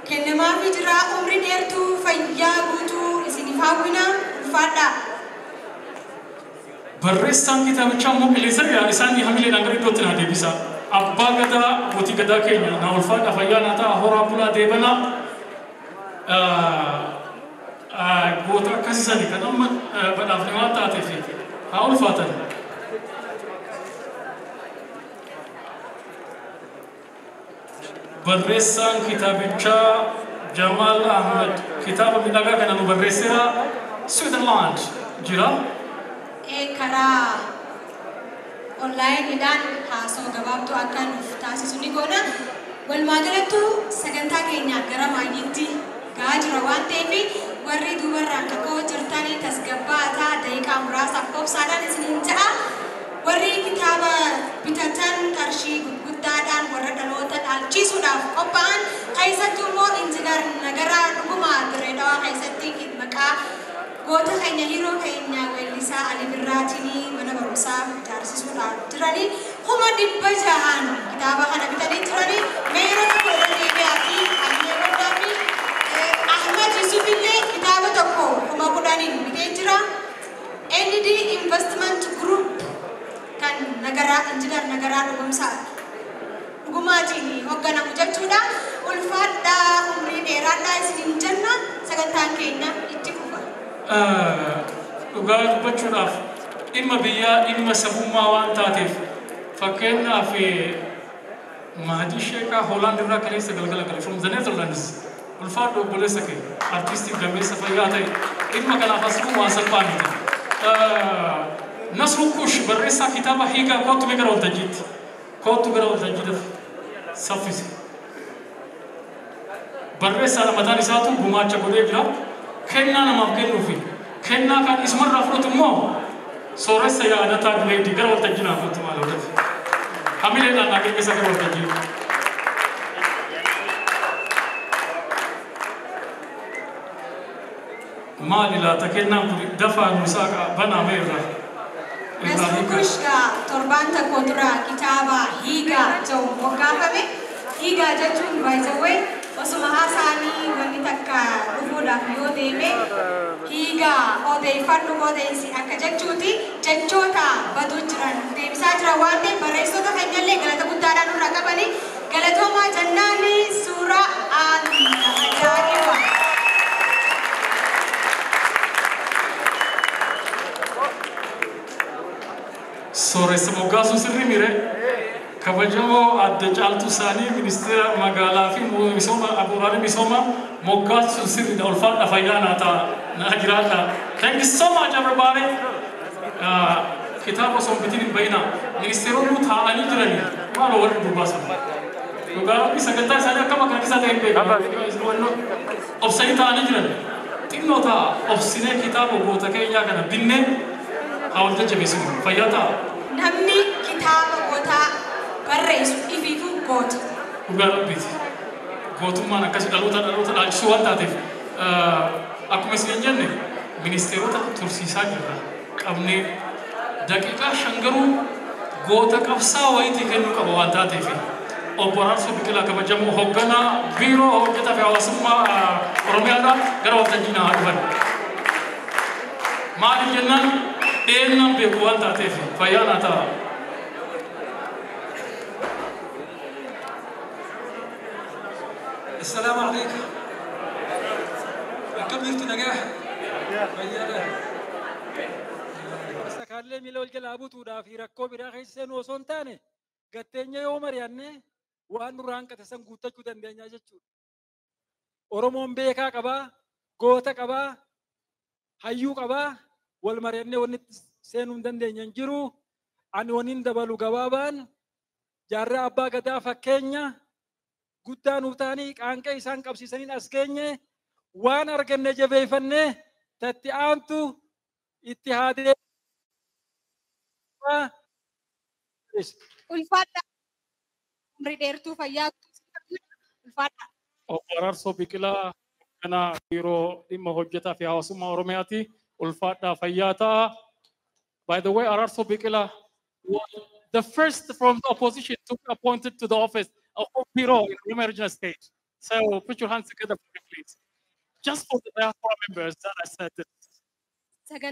Kennamaafii jira umrii dheertuu fayyaa guutuu isiniif hawwina ulfaadhaa. Barreessaan kitaabichaa immoo qilleensa isaan hamileedhaan gara iddootti naa deebisa. Abbaa gadaa abbootii gadaa keenya naa ulfaadha fayyaa naa ta'a horaa bulaa deebanaa. Goota akkasisani kan amma badhaafne waan taateef haa ulfaatan. Barreessaan kitaabichaa Jamaal Ahmed kitaaba miidhagaa kana nu barreesseera Switzerland jira. Karaa onlaayiniidhaan haasoo gabaabtuu akka nuuf taasisu ni goona. Walumaa galattuu sagantaa keenya gara maayyiitti gahaa jira waan ta'eef warri duubarraan kaka'oo jirtanii tasgabbaataa daqiiqaa muraasaaf obsaadhaan isiniin ja'a. Warri kitaaba bitatan qarshii gurguddaadhaan warra dhaloota dhaalchisuudhaaf qophaa'an keessattuu immoo Injiinar Nagaraa Dhugumaa Dirree Dhawaa keessatti maqaa goota keenya hiroo keenya weellisaa Ali Birraatiin mana barumsaa ijaarsisuudhaaf jiranii 600,000 kitaaba kana bitanii jiranii meeroo tokko irra deebi'aatii Aliyee Baddaa fi Ahmad Yusuf illee kitaaba tokko 10,000 bitee jira. ND Investment Group kan Nagaraa Injiinar Nagaraa Dhugumsaa Dhugumaatiin hoogganamu jechuudha. Ulfaadhaa umrii dheeraadhaa isiniin jenna sagantaan keenya itti fufa. Dhugaa dubbachuudhaaf dhimma biyyaa dhimma sabummaa waan taateef fakkeenyaaf Mahdi Sheekaa Hoolaand irraa kaleessa galgala gale from the Netherlands ulfaadhu obboleessa kee artistii gameessa fayyaa ta'e dhimma kanaaf as kun waan salphaa miti. Nasru Kush barreessaa kitaaba hiikaa kootu mee gara waltajjiitti kootu gara waltajjiidhaaf saffise. Barreessaa mataan isaatu gumaacha godhee jira. Kennaa namaaf kennuufi kennaa kan isumarraa fudhatu immoo sooressa yaadataa dureetti gara waltajjii naaf kootu maal hojjete. Hamileedhaan naa geggeessa gara waltajjii. Maali laata kennaan kun dafaa nuusaa banaa irraa. Nasru Kush torbaan tokko dura kitaaba hiigaa jedhu moggaafame. Hiigaa jechuun by the way osuma haasaanii wanni takka dhufuudhaaf yoo deeme hiigaa odeeffadhu odeessi akka jechuuti jechoota baduu jiran deebisaa jira waan ta'eef barreessitoota keenyallee galata guddaadhaan nurraa qabanii galatoomaa jennaan suuraa ajaa'iba. Sooressa moggaasuu sirrii mire kabajamoo adda caaltuu isaanii ministeera magaalaa fi misooma bu'uuraalee misoomaa moggaasuu sirriidha ulfaadha fayyaa naa ta'a naa jiraadha. Thank you so much everybody. Kitaaba osoo hin bitin hin bayinaa ministeeronni taa'anii jiranii maaloo warri durbaasan. Dhugaa rabbii sagantaa isaanii akkam akka rakkisaa ta'e hin beeku. Obsanii taa'anii jiran xinnoo ta'a obsinee kitaaba goota keenyaa kana binnee haa wal jajjabeessinu fayyaa ta'a. Namni kitaaba gootaa barreessu ifiifuu goota. Dhugaa rabbiiti. Gootummaan akkasii dhaloota dhaloota dhaalchisuu waan taateef akkuma isin jenne ministeerota tursiisaa jirra. Qabnee daqiiqaa 5 garuu goota qabsaa wayitii kennuu qaba waan taateef. Obbo Araarsoo Biqilaa kabajamoo hoogganaa biiroo hojjetaa fi hawaasummaa Oromiyaadhaa gara waltajjii naa dhufan. Maaliif jennaan dhiyeenyaan beeku waan taateef fayyaa naa ta'a. السلام عليكم. كم jirtu nagaa? Fayyaadha. Sakaallee miila wal jalaa butuudhaa fi rakkoo biraa keessa seenuu osoo hin taane gatteenya yoo mari'anne waan nurraa hanqate san guuttachuu dandeenya jechuudha. Oromoon beekaa qabaa, goota qabaa, hayyuu qabaa, wal mari'annee wanni seenuu hin dandeenye hin jiru. Ani waniin dabalu gabaabaan jaarraa abbaa gadaa fakkeenya guddaa nuuf ta'anii qaanqee isaan qabsiisaniin as geenye waan arganne jabeeffannee tatti aantu itti haadee. Ulfaadha. Umrii dheertuu fayyaa ulfaadha. Obbo Araarsoo Biqilaa hoogganaa biiroo dhimma hojjetaa fi hawaasummaa Oromiyaati. Ulfaadhaa fayyaa ta'a. By the way, Araarsoo Biqilaa was the first from the opposition to be appointed to the office of Bureau in Oromia Regional State. So put your hands together for me, please. Just for the diaspora members that I said this. Sagantaa